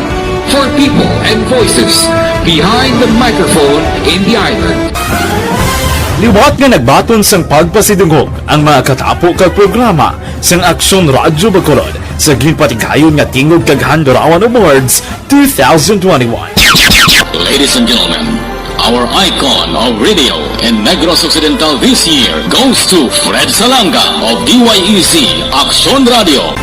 for people and voices behind the microphone in the island. Liwat nga nagbaton sang pagpasidungog ang mga katapo kag programa sang Aksyon Radyo Bacolod sa ginpatigayon nga Tingog kag Handurawan Awards two thousand twenty-one. Ladies and gentlemen, our icon of radio in Negros Occidental this year goes to Fred Salanga of D Y E Z Aksyon Radio.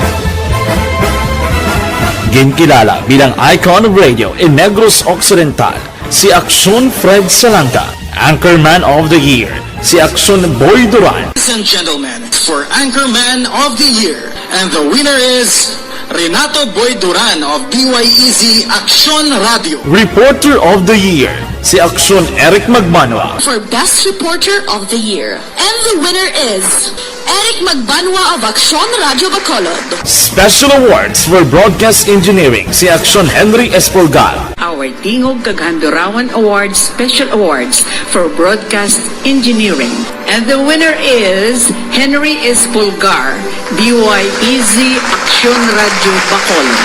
Ginkilala bilang icon of radio in Negros Occidental, si Aksyon Fred Salanga, Anchorman of the Year, si Aksyon Boy Duran. Ladies and gentlemen, for Anchorman of the Year, and the winner is Renato Boy Duran of D Y E Z Aksyon Radio. Reporter of the Year, si Aksyon Eric Magbanwa. For Best Reporter of the Year, and the winner is Eric Magbanwa of Aksyon Radio Bacolod. Special Awards for Broadcast Engineering, si Aksyon Henry Espolgar. Our Tingog kag Handurawan Awards Special Awards for Broadcast Engineering. And the winner is Henry Espolgar, D Y E Z Aksyon Radio Bacolod.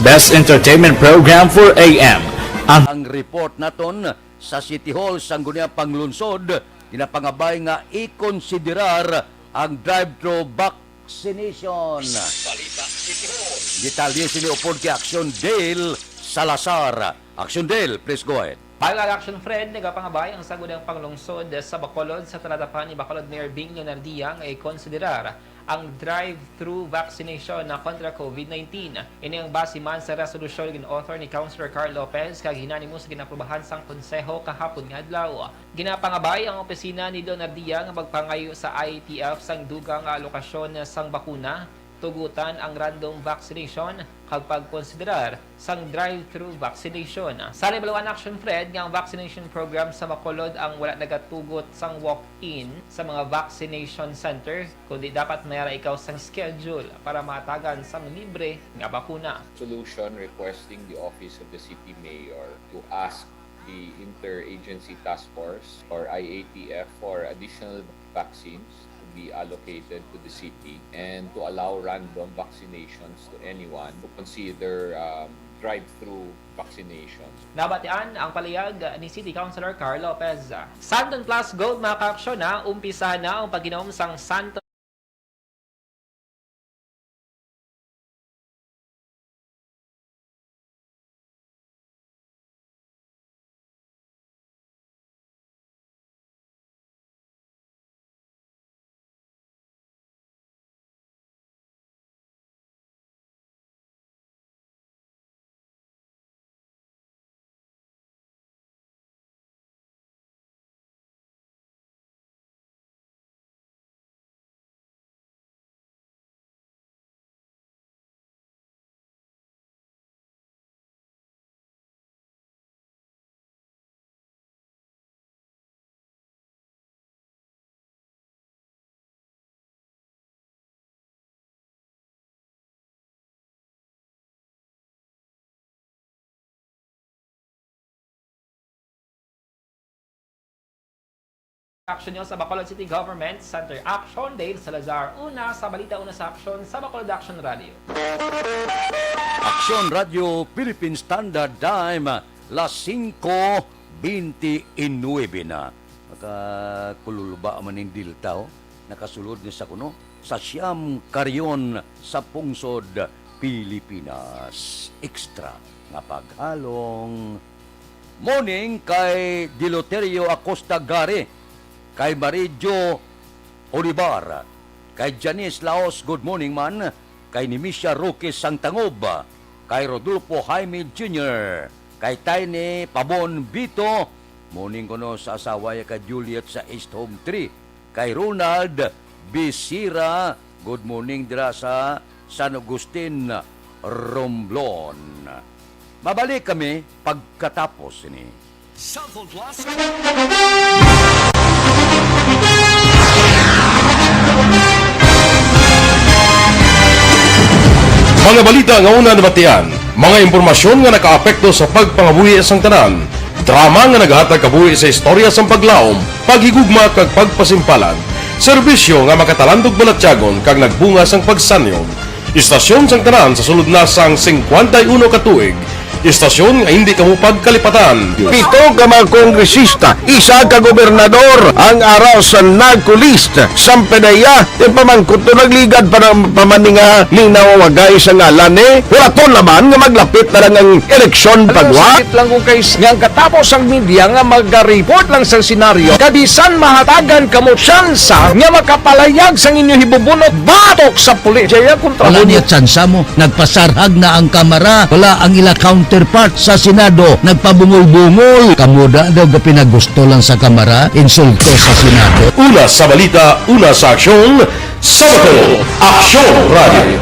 Best Entertainment Program for A M, ang Ang report naton sa City Hall, Sangguniang Panglungsod, ginapangabay nga ikonsiderar ang drive-thru vaccination. Balita City Hall. Detalye sini upod kay Action Dale Salazar. Action Dale, please go ahead. Pag-action, Fred, nagapangabay ang Sangguniang Panglungsod sa Bacolod sa taladapan ni Bacolod Mayor Bing Leonardia nga ikonsiderar ang drive-through vaccination na kontra COVID nineteen. Ini ang base man sa resolusyon gin-author ni Councilor Carl Lopez kag hinanimo sa ginaprobahan sang Konseho kahapon nga adlaw. Ginapangabay ang opisina ni Leonardia nga magpangayo sa I A T F sang dugang nga alokasyon sang bakuna, tugutan ang random vaccination, kag pagkonsiderar sang drive-through vaccination. Sa Libuluan Action, Fred, nga ang vaccination program sa Bacolod ang wala nagatugot sang walk-in sa mga vaccination center, kundi dapat mayara ikaw sang schedule para mahatagan sang libre nga bakuna. Solution requesting the Office of the City Mayor to ask the Interagency Task Force or I A T F for additional vaccines to be allocated to the city and to allow random vaccinations to anyone who consider, um, drive-through vaccinations. Nabatian ang palihog ni City Councilor Carl Lopez. Santon Plus Gold, mga kaaksyon, na umpisahan na ang paghinom sang Santon Action News sa Bacolod City Government Center. Action, Dave Salazar. Una sa balita, una sa aksyon sa Bacolod Action Radio. Action Radio Philippine Standard Time, las singko bente y nuebe na. Makakululba man ning Delta, oh. Nakasulod ni sa kuno sa siyam ka rehiyon sa pungsod Pilipinas. Extra nga paghalong. Morning kay Deloterio Acosta Gari, kay Marijo Olivar, kay Janice Laos, good morning man, kay Nimisia Roque Sangtangob, kay Rodolfo Jaime Junior, kay Tiny Pabon Bito, morning kuno sa asawa niya kay Juliet sa East Home Three, kay Ronald Bisira, good morning dira sa San Agustin, Romblon. Mabalik kami pagkatapos ini. Cellphone Plus. Mga balita nga una nabatian, mga impormasyon nga nakaapekto sa pagpangabuhi sang tanan, drama nga naghatag kabuhi sa istorya sang paglaom, paghigugma kag pagpasimpalan, serbisyo nga makatalandog balatyagon kag nagbunga sang pagsanyog. Istasyon sang tanan sa sulod na sang singkwenta y uno ka tuig. Istasyon nga hindi kamo pagkalipatan. Pito ka mga kongresista, isa ka gobernador ang ara sa NARCOLIST. Sa PDEA, ti pamangkot to nagligad pa na, pa man ni nga linawagay sa ngalan ni. Hulaton naman nga maglapit na lang ang eleksyon, pagwa. Sakit lang ko kay s-, nga ang katapos ang media nga maga-report lang sa senaryo, kabisan mahatagan kamo tsansa nga makapalayag sang inyo hibubunot batok sa pulis. Jaya kontra. Wala niya tsansa mo. Nagpasarhag na ang Kamara. Wala ang ila counterpart sa Senado. Nagpabungol-bungol. Kamo da daw gapinagusto lang sa Kamara. Insulto sa Senado. Una sa balita, una sa aksyon, sa Bacolod Aksyon Radio.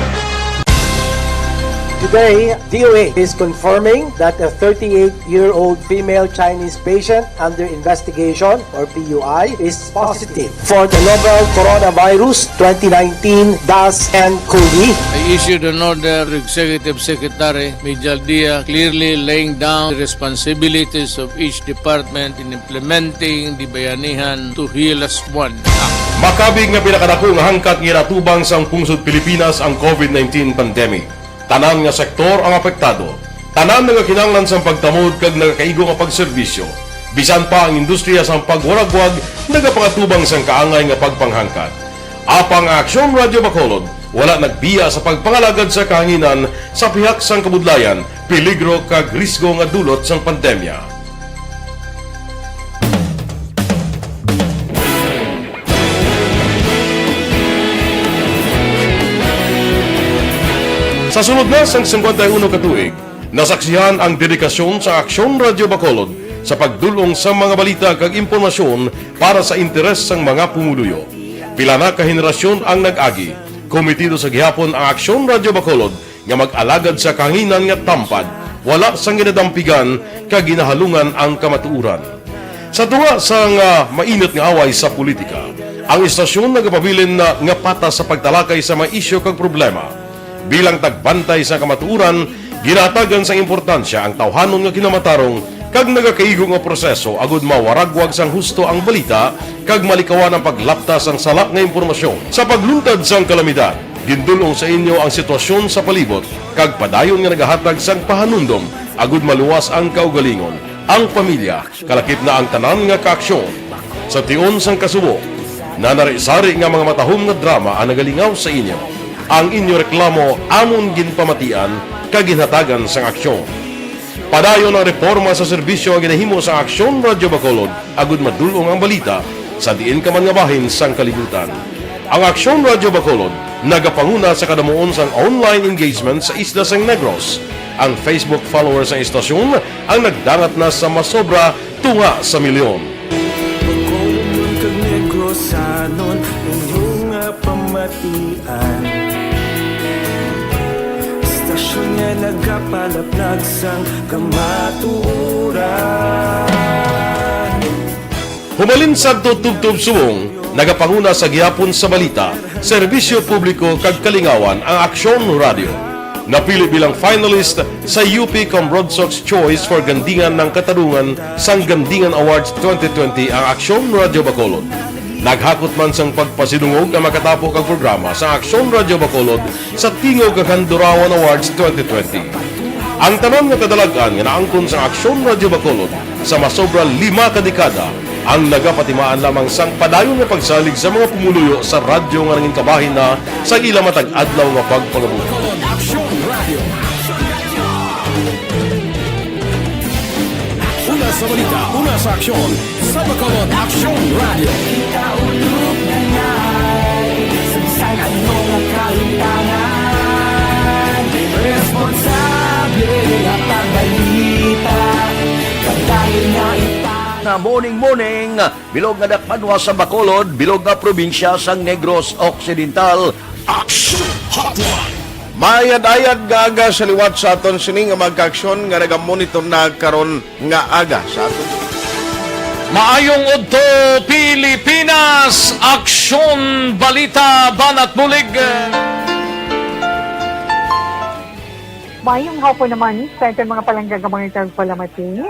Today, D O A is confirming that a thirty-eight-year-old female Chinese patient under investigation, or P U I, is positive for the novel coronavirus twenty nineteen dash N cov. I issued an order to Executive Secretary Mijal Dia, clearly laying down the responsibilities of each department in implementing the Bayanihan to Heal Us One Act. Makabig nga pinakadako nga hangkat nga ginatubang sang pungsod Pilipinas ang COVID nineteen pandemic. Tanan nga sektor ang apektado. Tanan nagakinahanglan sang pagtamod kag nagakaigo nga pagserbisyo. Bisan pa ang industriya sang pagwaragwag nagapangatubang sang kaangay nga pagpanghangkat. Apang ang Aksyon Radio Bacolod Wala nagbiya sa pagpangalagad sa kahanginan sa pihak sang kabudlayan, peligro kag risgo nga dulot sang pandemya. Sa sulod na sang singkwenta y uno ka tuig, nasaksihan ang dedikasyon sa Aksyon Radyo Bacolod sa pagdul-ong sa mga balita kag impormasyon para sa interes sang mga pumuluyo. Pila na ka henerasyon ang nag-agi. Komitido sa gihapon ang Aksyon Radyo Bacolod nga mag-alagad sa kahanginan nga tampad, wala sang ginadampigan kag ginahalungan ang kamatuoran. Sa tunga sang, ah, mainit nga away sa politika, ang istasyon nagapabilin na nga patas sa pagtalakay sa mga isyu kag problema. Bilang tagbantay sa kamatuoran, ginahatagan sang importansya ang tawhanon nga kinamatarong kag nagakaigo nga proseso agud mawaragwag sang husto ang balita kag malikawan ang paglapta sang sala nga impormasyon. Sa pagluntad sang kalamidad, gindul-ong sa inyo ang sitwasyon sa palibot kag padayon nga nagahatag sang pahanumdom agud maluwas ang kaugalingon, ang pamilya, kalakip na ang tanan nga kaaksyon. Sa tion sang kasubo, nanari-sari nga mga matahom nga drama ang nagalingaw sa inyo. Ang inyo reklamo amon ginpamatian kag ginhatagan sang aksyon. Padayon ang reporma sa serbisyo nga ginahimo sang Aksyon Radyo Bacolod agud madul-ong ang balita sa diin ka man nga bahin sang kalibutan. Ang Aksyon Radyo Bacolod nagapanguna sa kadamuon sang online engagement sa isla sang Negros. Ang Facebook followers sang istasyon ang nagdangat na sa masobra tunga sa milyon. Bacolodnon kag Negrosanon, inyo nga pamatian. Istasyon nga nagapalaplag sang kamatuoran. Humalin sadto tubtob subong, nagapanguna sa gihapon sa balita, serbisyo publiko kag kalingawan ang Aksyon Radyo. Napili bilang finalist sa U P Comrodsocs Choice for Gandingan ng Katarungan sang Gandingan Awards twenty twenty ang Aksyon Radyo Bacolod. Naghakot man sang pagpasidungog ang makatapo kag programa sa Aksyon Radyo Bacolod sa Tingog kag Handurawan Awards twenty twenty. Ang tanan nga kadalag-an nga naangkon sang Aksyon Radyo Bacolod sa masobra lima ka dekada ang nagapatimaan lamang sang padayon nga pagsalig sa mga pumuluyo sa radyo nga nangin kabahin na sa ila matag adlaw nga pagpangabuhi. Bacolod Aksyon Radio. Una sa balita, una sa aksyon, sa Bacolod Aksyon Radio. Kita ulog na ngay, sa bisan ano nga kahimtangan, responsable nga pagbalita, pagdahil nga ita- Na morning, morning, bilog nga dakbanwa sa Bacolod, bilog nga probinsya sang Negros Occidental. Action Hotline. Maayad-ayad nga aga sa liwat sa aton sini nga mga kaaksyon nga nagamonitor na karon nga aga sa aton. Maayong udto, Pilipinas! Aksyon, balita, banat bulig. Maayong hapon naman sa aton mga palangga nga mga tagpalamati.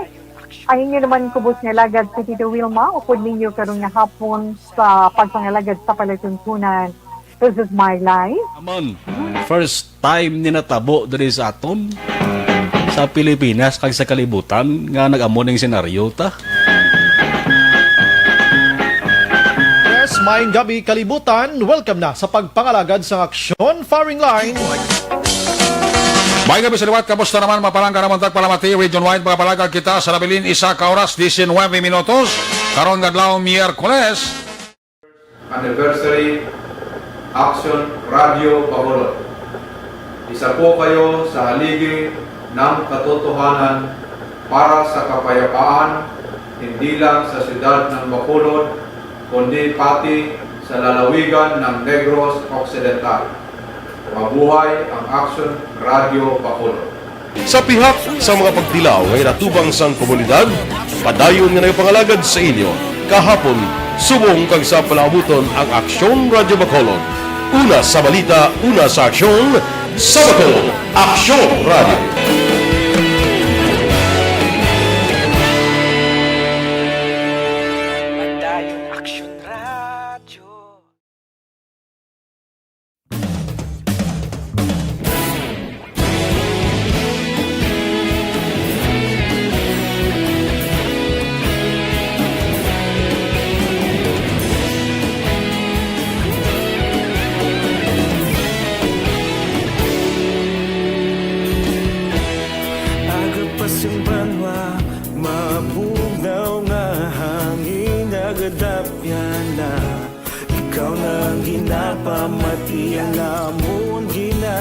Ang inyo naman kubos nga alagad si Tito Wilma, upod ninyo karon nga hapon sa pagpangalagad sa palatuntunan. This is my life. Naman, first time ni natabo diri sa aton, sa Pilipinas kag sa kalibutan nga nag-amo ning senaryo ta. Yes, maayong gabi, kalibutan. Welcome na sa pagpangalagad sang aksyon, firing line. Maayong gabi sa liwat. Kamusta naman, mga palangga namon tagpalamati? Region-wide, mga palangga, kita sa nabilin isa ka oras, diecinuebe minutos. Karon nga adlaw, Miyerkules. Anniversary Action Radio Bacolod. Isa po kayo sa haligi ng katotohanan para sa kapayapaan, hindi lang sa siyudad ng Bacolod, kundi pati sa lalawigan ng Negros Occidental. Mabuhay ang Action Radio Bacolod. Sa pihak sa mga pagtilaw nga ginatubang sang komunidad, padayon nga nagapangalagad sa inyo, kahapon, subong kag sa palaabuton ang Aksyon Radyo Bacolod. Una sa balita, una sa aksyon, sa Bacolod, Aksyon Radyo. Padayon Aksyon Radyo.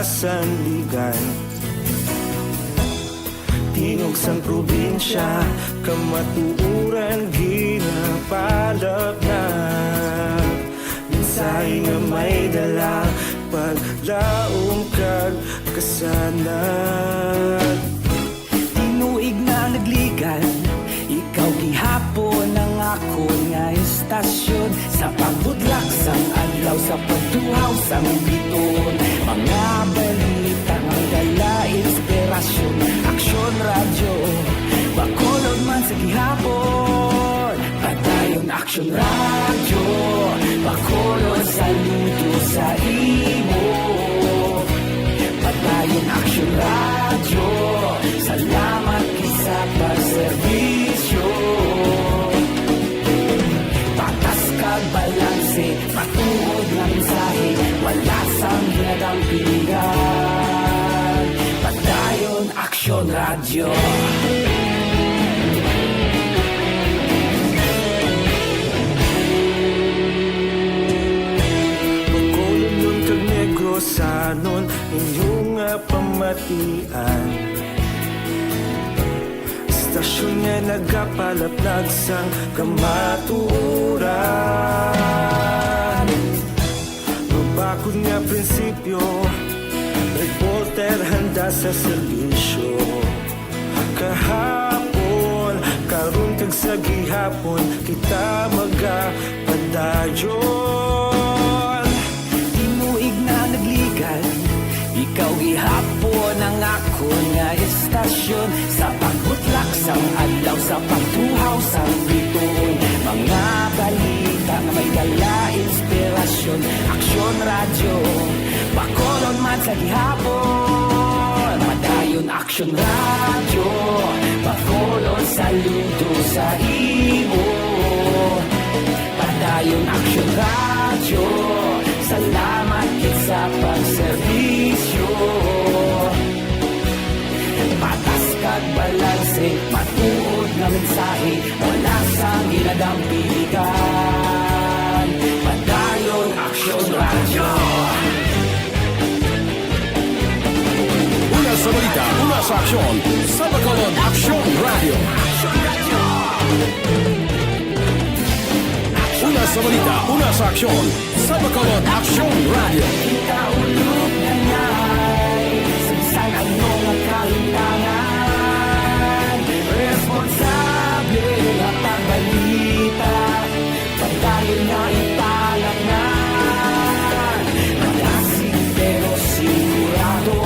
Sandigan. Tingog sang probinsya, kamatuoran ginapalapnag. Mensahe nga may dala, paglaom kag kasanag. Tinuig na nagligan, ikaw gihapon ang akon nga istasyon. Sa pagbudlak sang adlaw, sa pagtuhaw sang biton, mga balita nga dala inspirasyon. Aksyon Radyo, Bacolod man sa gihapon. Padayon Aksyon Radyo, Bacolod, saludo sa imo. Padayon Aksyon Radyo, salamat gid sa pagserbisyo. Patas kag balanse, matuod nga mensahe, wala sang ginadampigan. Padayon Aksyon Radyo. Bacolodnon kag Negrosanon, inyo nga pamatian. Istasyon nga nagapalaplag sang kamatuoran. Mabakod nga prinsipyo, reporter handa sa serbisyo. Kahapon, karon kag sa gihapon, kita magapadayon. Tinuig na nagligan, ikaw gihapon ang akon nga istasyon. Sa pagbutlak sang adlaw, sa pagtuhaw sang biton, mga balita nga may dala inspirasyon. Aksyon Radyo, Bacolod man sa gihapon. Padayon Aksyon Radyo, Bacolod, saludo sa imo. Padayon Aksyon Radyo, salamat gid sa pagserbisyo. Patas kag balanse, matuod nga mensahe, wala sang ginadampigan. Padayon Aksyon Radyo. Una sa balita, una sa aksyon, sa Bacolod Aksyon Radyo. Una sa balita, una sa aksyon, sa Bacolod Aksyon Radyo. Kita ulog na ngay, sa bisan ano nga kahimtangan, responsable nga pagbalita. Padayon nga ipalapngan, malasig pero sigurado,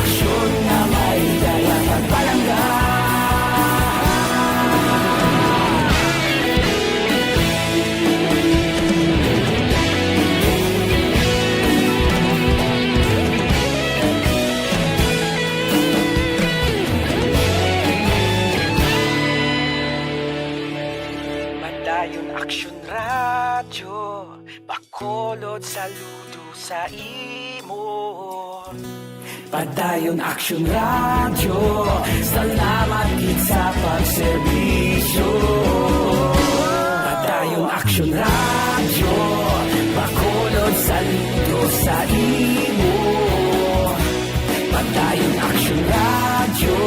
aksyon nga may dala kag palangga. Padayon Aksyon Radyo, Bacolod, saludo sa imo. Padayon Aksyon Radyo, salamat gid sa pagserbisyo. Padayon Aksyon Radyo, Bacolod, saludo sa imo. Padayon Aksyon Radyo,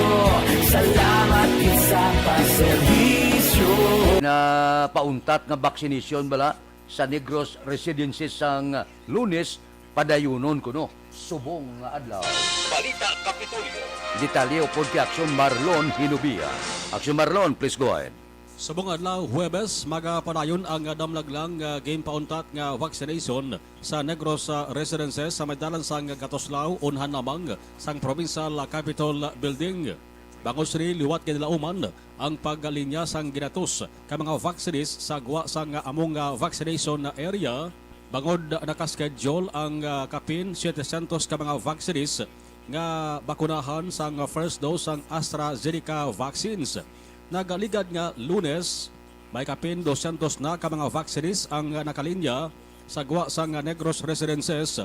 salamat gid sa pagserbisyo. Na pauntat nga vaccination bala sa Negros Residences sang Lunes, padayunon kuno. Subong nga adlaw. Balita Kapitolyo. Detalye upod kay Aksyon Marlon Hinubia. Aksyon Marlon, please go ahead. Subong adlaw, Huwebes, magapadayon ang damlag lang nga ginpauntat nga vaccination sa Negros, ah, Residences sa may dalan sang Gatoslaw, unhan lamang sang Provincial Capitol Building. Bangod sini, liwat ginlauman ang paglinya sang ginatos ka mga vaccinees sa gwa sang among, ah, vaccination area. Bangod naka-schedule ang, ah, kapin siyetesyentos ka mga vaccinees nga bakunahan sang first dose sang AstraZeneca vaccines. Nagaligad nga Lunes, may kapin dosyentos na ka mga vaccinees ang nakalinya sa gwa sang Negros Residences,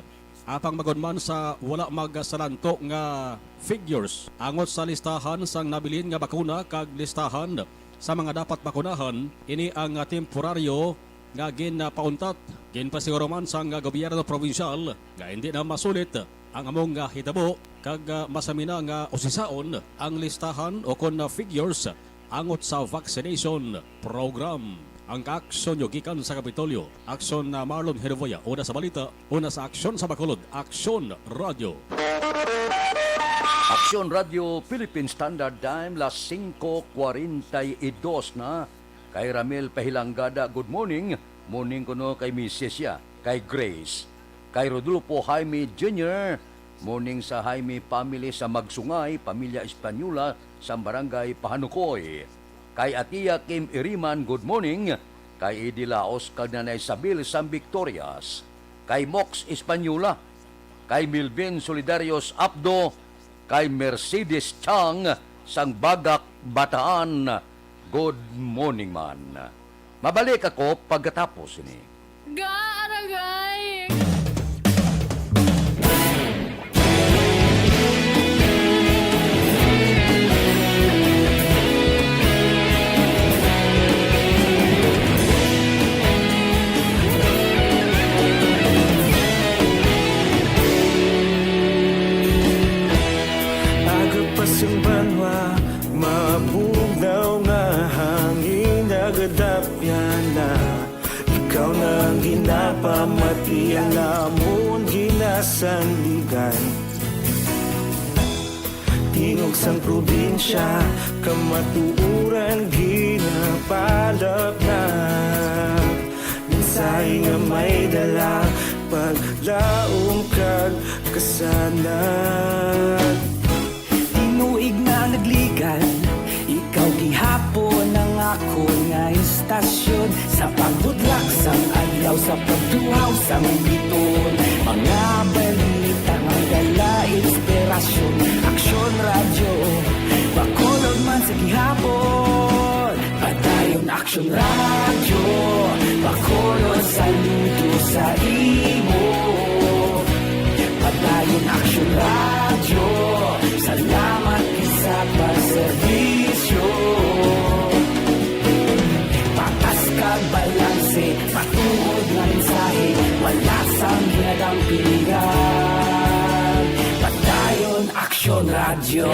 apang bangod man sa wala magsalanto nga figures angot sa listahan sang nabilin nga bakuna kag listahan sa mga dapat bakunahan, ini ang temporaryo nga ginpauntat. Ginpasiguro man sang gobyerno probinsyal nga hindi na masulit ang among, ah, hitabo kag, ah, masamina nga usisaon ang listahan o kon, ah, figures angot sa vaccination program. Ang kaaksyon nyo gikan sa Kapitolyo. Aksyon na Marlon Herboya, una sa balita, una sa Aksyon sa Bacolod, Aksyon Radio. Aksyon Radio, Philippine Standard Time, las singko kwarenta y dos na. Kay Ramil Pahilangada, good morning. Morning kuno kay Misis ya, kay Grace. Kay Rodolfo Jaime Junior, morning sa Jaime family sa Magsungay, pamilya Española sa Barangay Pahanukoy. Kay Atia Kim Iriman, good morning. Kay Eddie Laos kag Nanay Sabil sang Victorias. Kay Mox Española, kay Milvin Solidarios Apdo, kay Mercedes Chang sang Bagak Bataan. Good morning man. Mabalik ako pagkatapos ini. Ga, aragay! Aga pa sang banwa, mabugnaw nga hangin nagadapyan na. Ikaw na ang ginapamati, ang amon ginasandigan. Tingog sang probinsya, kamatuoran ginapalapnap. Mensahe nga may dala, paglaom kag kasanag. Tinuig na nagligal, ikaw gihapon ang akon nga istasyon. Sa pagbutlak sang adlaw, sa pagtuhaw sang biton, mga balita nga dala inspirasyon. Aksyon Radyo, Bacolod man sa gihapon. Padayon Aksyon Radyo, Bacolod, saludo sa imo. Padayon Aksyon Radyo, salamat gid sa pagserbisyo. Patas kag balanse, matuod nga mensahe, wala sang ginadampigan. Padayon Aksyon Radyo.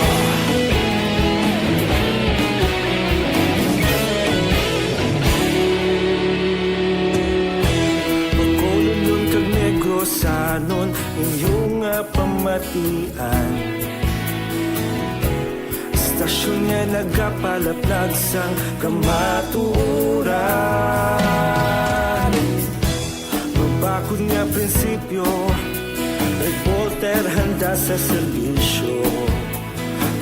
Bacolodnon kag Negrosanon, inyo nga pamatian. Istasyon nga nagapalaplag sang kamatuoran. Mabakod nga prinsipyo, reporter handa sa serbisyo.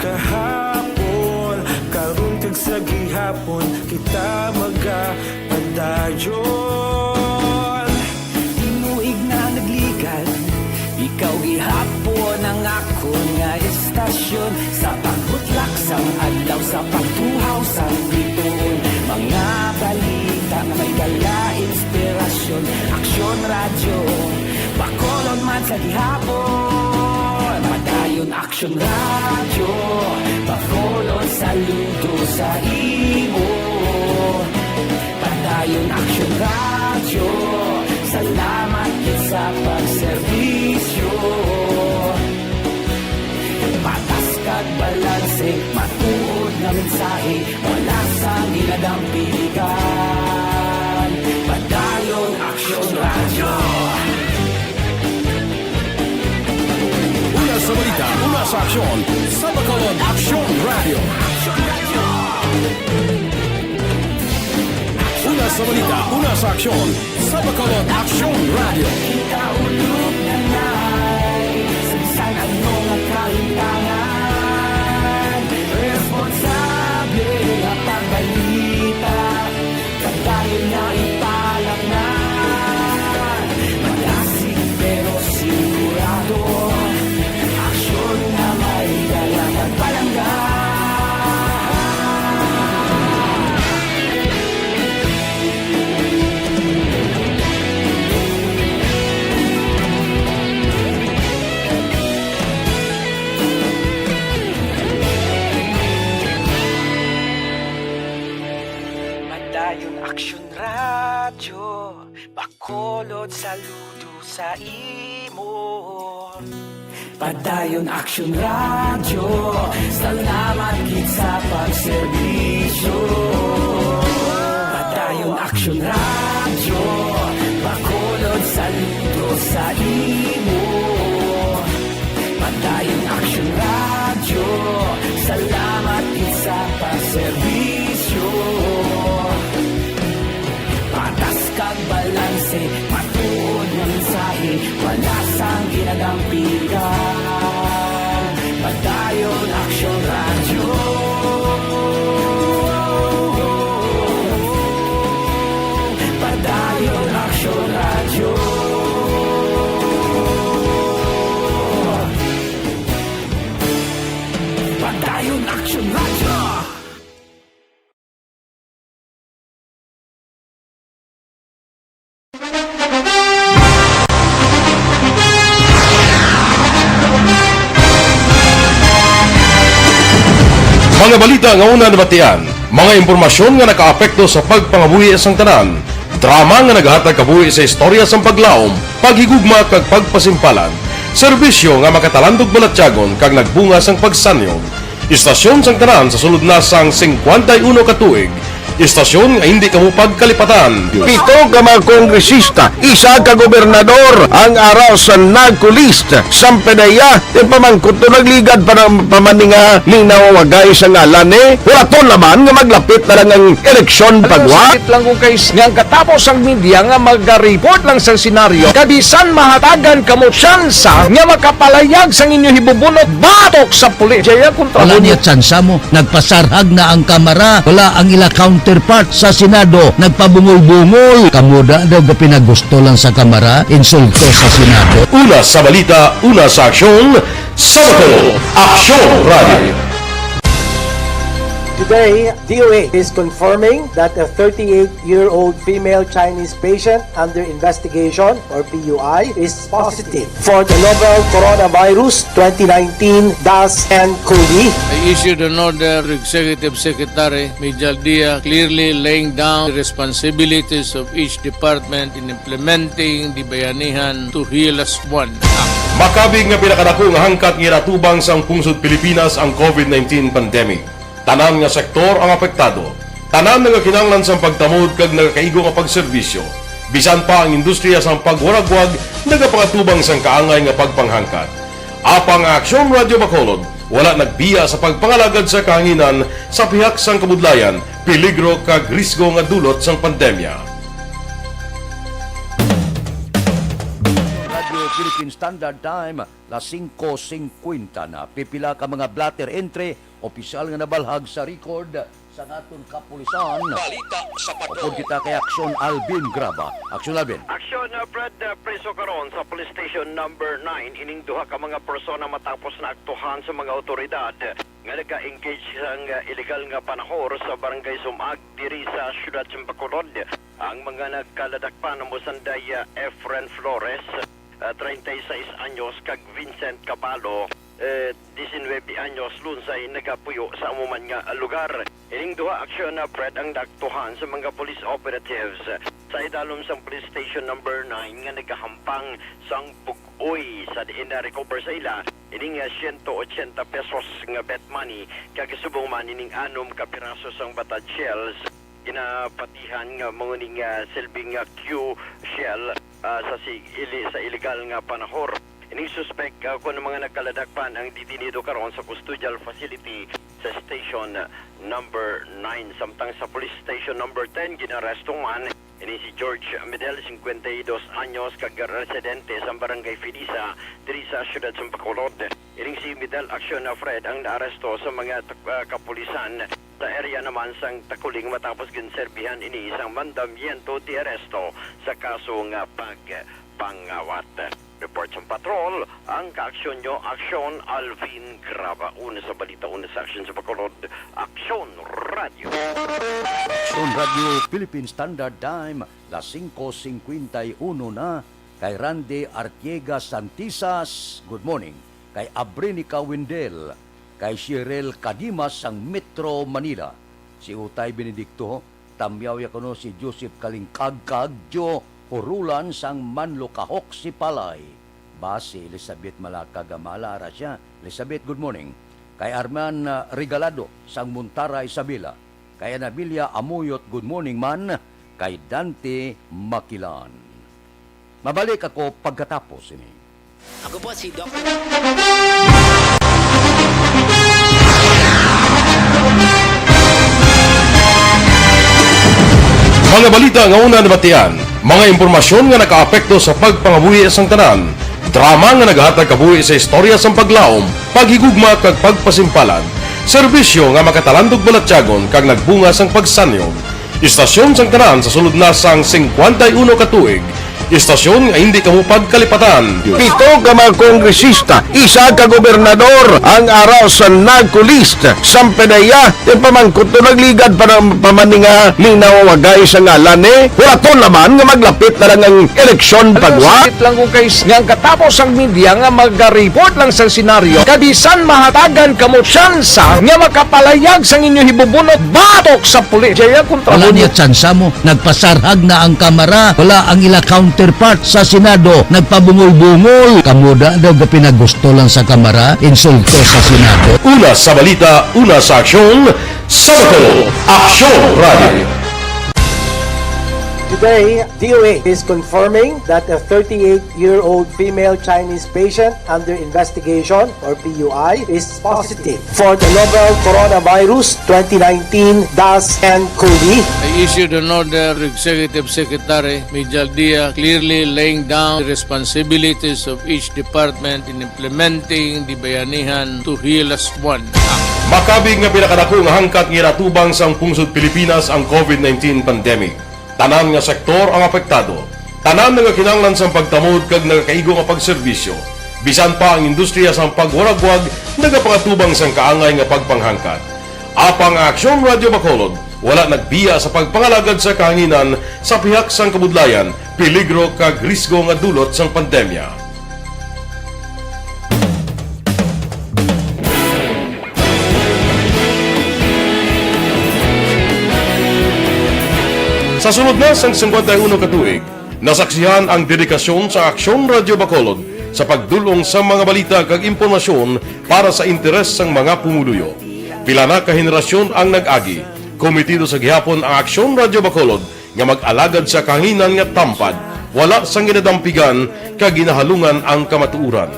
Kahapon, karon kag sa gihapon, kita magapadayon. Tinuig na nagligal, ikaw gihapon ang akon nga istasyon. Sa pagbutlak sang adlaw, sa pagtuhaw sang bituon, mga balita nga may dala inspirasyon. Aksyon Radyo, Bacolod man sa gihapon. Padayon Aksyon Radyo, Bacolod, saludo sa imo. Padayon Aksyon Radyo, salamat gid sa pagserbisyo. Patas kag balanse, matuod nga mensahe, wala sang ginadampigan. Padayon Aksyon Radyo. Una sa balita, una sa aksyon, sa Bacolod Aksyon Radyo. Una sa balita, una sa aksyon, sa Bacolod Aksyon Radyo. Kita ulog na nai, sa bisan ano nga kahintangan, responsable nga pagbalita. Padayon na ipalapngan, magasig pero sigurado. Aksyon nga may dala kag palangga. Padayon Aksyon Radyo, Bacolod, saludo sa imo. Padayon Aksyon Radyo, salamat gid sa pagserbisyo. Padayon Aksyon Radyo, Bacolod saludo sa imo. Padayon Aksyon Radyo, salamat gid sa pagserbisyo. Patas kag balanse, matuod nga mensahe, wala sang ginadampigan. Padayon Aksyon Radyo. Padayon Aksyon Radyo. Padayon Aksyon Radyo. Mga balita nga una nabatian, mga impormasyon nga nakaapekto sa pagpangabuhi sang tanan, drama nga nagahatag kabuhi sa istorya sang paglaom, paghigugma kag pagpasimpalan, serbisyo nga makatalandog balatyagon kag nagbunga sang pagsanyog. Istasyon sang tanan sa sulod na sang singkwenta y uno ka tuig. Istasyon nga hindi kamo pagkalipatan. Pito ka mga kongresista, isa ka gobernador ang ara sa NARCO list. Sang PDEA, ipamangkot to, nagligad pa na, pa man ni nga linaw wagay sa ngalan ni. Hulaton naman nga maglapit na lang ang eleksyon pagwa. Sakit lang kung kay s-, nga ang katapos ang media nga maga-report lang sa senaryo, kabisan mahatagan kamo tsansa nga makapalayag sang inyo hibubunot batok sa pulis. Jaya kontra Wala mo. Niya tsansa mo. Nagpasarhag na ang Kamara. Wala ang ila counterpart sa Senado. Nagpabungol-bungol. Kamo da daw gapinagusto lang sa Kamara. Insulto sa Senado. Una sa balita, una sa aksyon, sa Bacolod, Aksyon Radio. Today, D O A is confirming that a thirty-eight-year-old female Chinese patient under investigation, or P U I, is positive for the novel coronavirus twenty nineteen dash N cov. I issued an order to Executive Secretary Major Dia, clearly laying down the responsibilities of each department in implementing the Bayanihan to Heal Us One Act. Makabig nga pinakadako nga hangkat nga ginatubang sang pungsod Pilipinas ang covid nineteen pandemic. Tanan nga sektor ang apektado. Tanan nagakinahanglan sang pagtamod kag nagakaigo nga pagserbisyo. Bisan pa ang industriya sang pagwaragwag nagapangatubang sang kaangay nga pagpanghangkat. Apang ang Aksyon Radyo Bacolod wala nagbiya sa pagpangalagad sa kahanginan sa pihak sang kabudlayan, peligro kag risgo nga dulot sang pandemya. Radyo Philippine Standard Time, las singko singkwenta na. Pipila ka mga blotter entry opisyal nga nabalhag sa record sa aton kapulisan. Balita sa Patrol. Upod kita kay Aksyon Alvin Graba. Aksyon Alvin. Aksyon, uh, Fred, uh, priso karon sa Police Station Number Nine ining duha ka mga persona matapos naaktuhan sa mga awtoridad nga naga-engage sang, uh, illegal nga panahor sa Barangay Sumag diri sa siyudad sa Bacolod. Ang mga nagkaladakpan amo sanday, uh, Efren Flores, uh, treinta y seis anyos, kag Vincent Cabalo, eh, diecinueve anyos, lunsay nagapuyo sa amo man nga lugar. Ining duha aksyon, ah, Fred, ang naaktuhan sa mga police operatives sa idalom sang Police Station Number Nine nga nagahampang sang pug-oy, sa diin na-recover sa ila ining, ah, siyento otsenta pesos nga bet money, kag subong man ining anom ka piraso sang batad shells, ginapatihan nga mao ning, ah, silbing, ah, cue shell, ah, sa sig-, ili-, sa illegal nga panahor. Ining suspek, ah, kon ang mga nagkaladakpan ang detenido karon sa custodial facility sa Station Number Nine. Samtang sa Police Station Number Ten, ginaresto man ini si George Medel, cincuenta y dos anyos, kag residente sa Barangay Felisa, diri sa siyudad sa Bacolod. Ining si Medel Acciona Fred ang naaresto sa mga tak-, ah, kapulisan sa area naman sang Taculing matapos ginserbihan ini sang mandamiento de arresto sa kaso nga pagpangawat. Report sang patrol, ang kaaksyon nyo, Aksyon Alvin Graba. Una sa balita, una sa aksyon sa Bacolod, Aksyon Radio. Aksyon Radio Philippine Standard Time, las singko singkwenta y uno na. Kay Randy Artiega Santisas, good morning. Kay Abrinica Wendel, kay Cheryl Cadimas sang Metro Manila, si Utay Benedicto, tamyaw ya kuno si Joseph Kalingkag kag Joe Hurulan sang Manlukahok, Sipalay. pa si Elizabeth Malacagamala, ara siya. Elizabeth, good morning. Kay Arman, ah, Regalado sang Montara, Isabela. Kay Anabilia Amuyot, good morning man. Kay Dante Makilan. Mabalik ako pagkatapos ini. Ako po si Doc. Mga balita nga una nabatian, mga impormasyon nga nakaapekto sa pagpangabuhi sang tanan, drama nga naghatag kabuhi sa istorya sang paglaom, paghigugma kag pagpasimpalad, serbisyo nga makatalandog balatyagon kag nagbunga sang pagsanyog. Istasyon sang tanan sa sulod na sang singkwenta y uno ka tuig. Istasyon nga hindi kamo pagkalipatan. Pito ka mga kongresista, isa ka gobernador ang ara sa NAGCOLEST. Sampanaya, yung pamangkot to nagligad pa ng pamaninga, linaw wagay sa ngalan, eh. Huraton naman nga maglapit na lang ang eleksyon. Ano, pagwa? Sakit lang kung kay s-, nga ang katapos ang media nga mag-report lang sa senaryo, kabisan mahatagan kamo tsansa nga makapalayag sang inyo hibubunot batok sa pulis. Jaya kontra Wala mo niya tsansa mo. Nagpasarhag na ang Kamara. Wala ang ila counterpart sa Senado. Nagpabungol-bungol. Kamo da daw gapinagusto lang sa Kamara. Insulto sa Senado. Una sa balita, una sa aksyon, sa Bacolod, Aksyon Radio. Today, D O A is confirming that a thirty-eight-year-old female Chinese patient under investigation, or P U I, is positive for the novel coronavirus twenty nineteen dash ten COVID. I issued an order to Executive Secretary Mijal Dia, clearly laying down the responsibilities of each department in implementing the Bayanihan to Heal Us One Act. Makabig nga pinakadako nga hangkat nga ginatubang sang pungsod Pilipinas ang COVID nineteen pandemic. Tanan nga sektor ang apektado. Tanan nga kinahanglan sang pagtamod kag nagakaigo nga pagserbisyo. Bisan pa ang industriya sang pagwaragwag nagapangatubang sang kaangay nga pagpanghangkat. Apang ang Aksyon Radio Bacolod wala nagbiya sa pagpangalagad sa kahanginan sa pihak sang kabudlayan, peligro kag risgo nga dulot sang pandemya. Sa sulod na sang singkwenta y uno ka tuig, nasaksihan ang dedikasyon sa Aksyon Radio Bacolod sa pagdul-ong sa mga balita kag impormasyon para sa interes sang mga pumuluyo. Pila na ka henerasyon ang nag-agi. Komitido sa gihapon ang Aksyon Radio Bacolod nga mag-alagad sa kahanginan nga tampad, wala sang ginadampigan kag ginahalungan ang kamatuoran.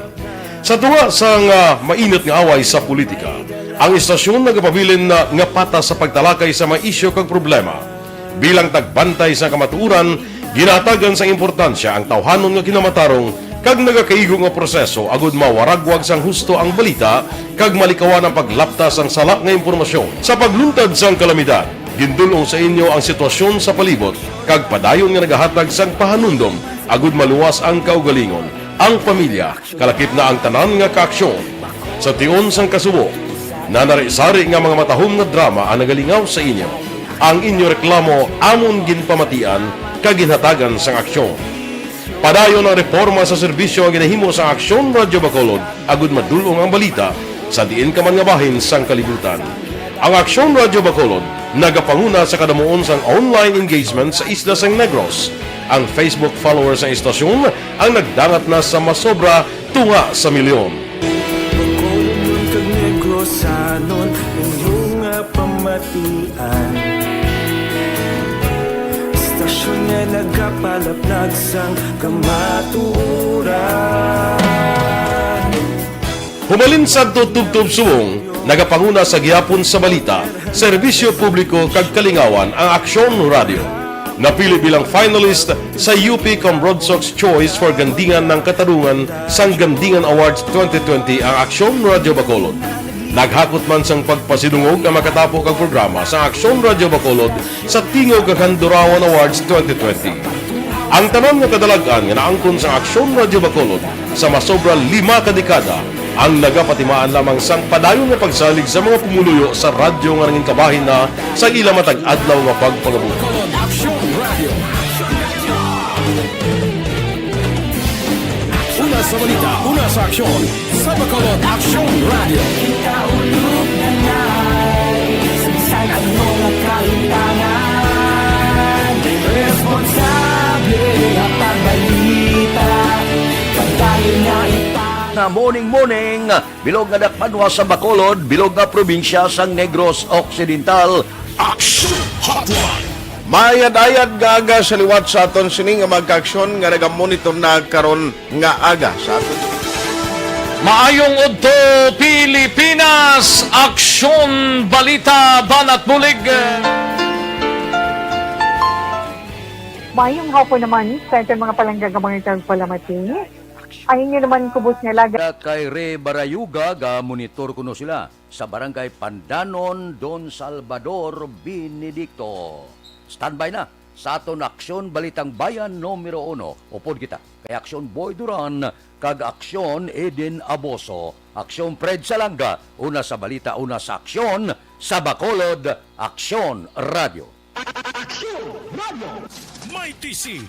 Sa tunga sang, ah, mainit nga away sa politika, ang istasyon nagapabilin na nga patas sa pagtalakay sa mga isyu kag problema. Bilang tagbantay sa kamatuoran, ginahatagan sang importansya ang tawhanon nga kinamatarong kag nagakaigo nga proseso agud mawaragwag sang husto ang balita kag malikawan ang paglapta sang sala nga impormasyon. Sa pagluntad sang kalamidad, gindul-ong sa inyo ang sitwasyon sa palibot kag padayon nga nagahatag sang pahanumdom agud maluwas ang kaugalingon, ang pamilya, kalakip na ang tanan nga kaaksyon. Sa tion sang kasubo, nanari-sari nga mga matahom nga drama ang nagalingaw sa inyo. Ang inyo reklamo amon ginpamatian kag ginhatagan sang aksyon. Padayon ang reporma sa serbisyo nga ginahimo sa Aksyon Radio Bacolod agud madul-ong ang balita sa diin ka man nga bahin sang kalibutan. Ang Aksyon Radio Bacolod nagapanguna sa kadamuon sang online engagement sa isla sang Negros. Ang Facebook followers sang istasyon ang nagdangat na sa masobra tunga sa milyon. Bacolodnon kag Negrosanon, inyo nga pamatian. Istasyon nga nagapalapnag sang kamatuoran. Humalin sadto tubtob subong, nagapanguna sa gihapon sa balita, serbisyo publiko kag kalingawan ang Aksyon Radio. Napili bilang finalist sa U P Cambronsox Choice for Gandingan ng Katarungan sang Gandingan Awards twenty twenty ang Aksyon Radio Bacolod. Naghakot man sang pagpasidungog ang makatapo kag programa sa Aksyon Radio Bacolod sa Tingog kag Handurawan Awards twenty twenty. Ang tanan nga kadalag-an nga naangkon sa Aksyon Radio Bacolod sa masobra lima ka dekada ang nagapatimaan lamang sang padayon nga pagsalig sa mga pumuluyo sa radyo nga nangin kabahin na sa ila matag adlaw nga pagpangabuhi. Aksyon Radio. Una sa balita, una sa aksyon, sa Bacolod Aksyon Radio. Kita ulog na na'y saysay ang mga kahitangan. Responsable ang pagbalita, pagdayon nga Morning, morning, bilog nga dakbanwa sa Bacolod, bilog nga probinsya sang Negros Occidental. Action Hotline. Maayad-ayad nga aga sa liwat sa aton sini nga mga kaaksyon nga nagamonitor na karon nga aga sa aton. Maayong udto, Pilipinas! Aksyon, balita, banat bulig! Mayong hapon naman sa aton mga palangga nga mga tagpalamati. Ang inyo naman kubos nga laga. Kay Re Barayuga, ga-monitor kuno sila sa Barangay Pandanon, Don Salvador Benedicto. Standby na sa aton Aksyon Balitang Bayan numero uno. Upod kita kay Aksyon Boy Duran kag Aksyon Eden Aboso. Aksyon Fred Salanga, una sa balita, una sa aksyon, sa Bacolod, Aksyon Radio. Aksyon Radio. May T C.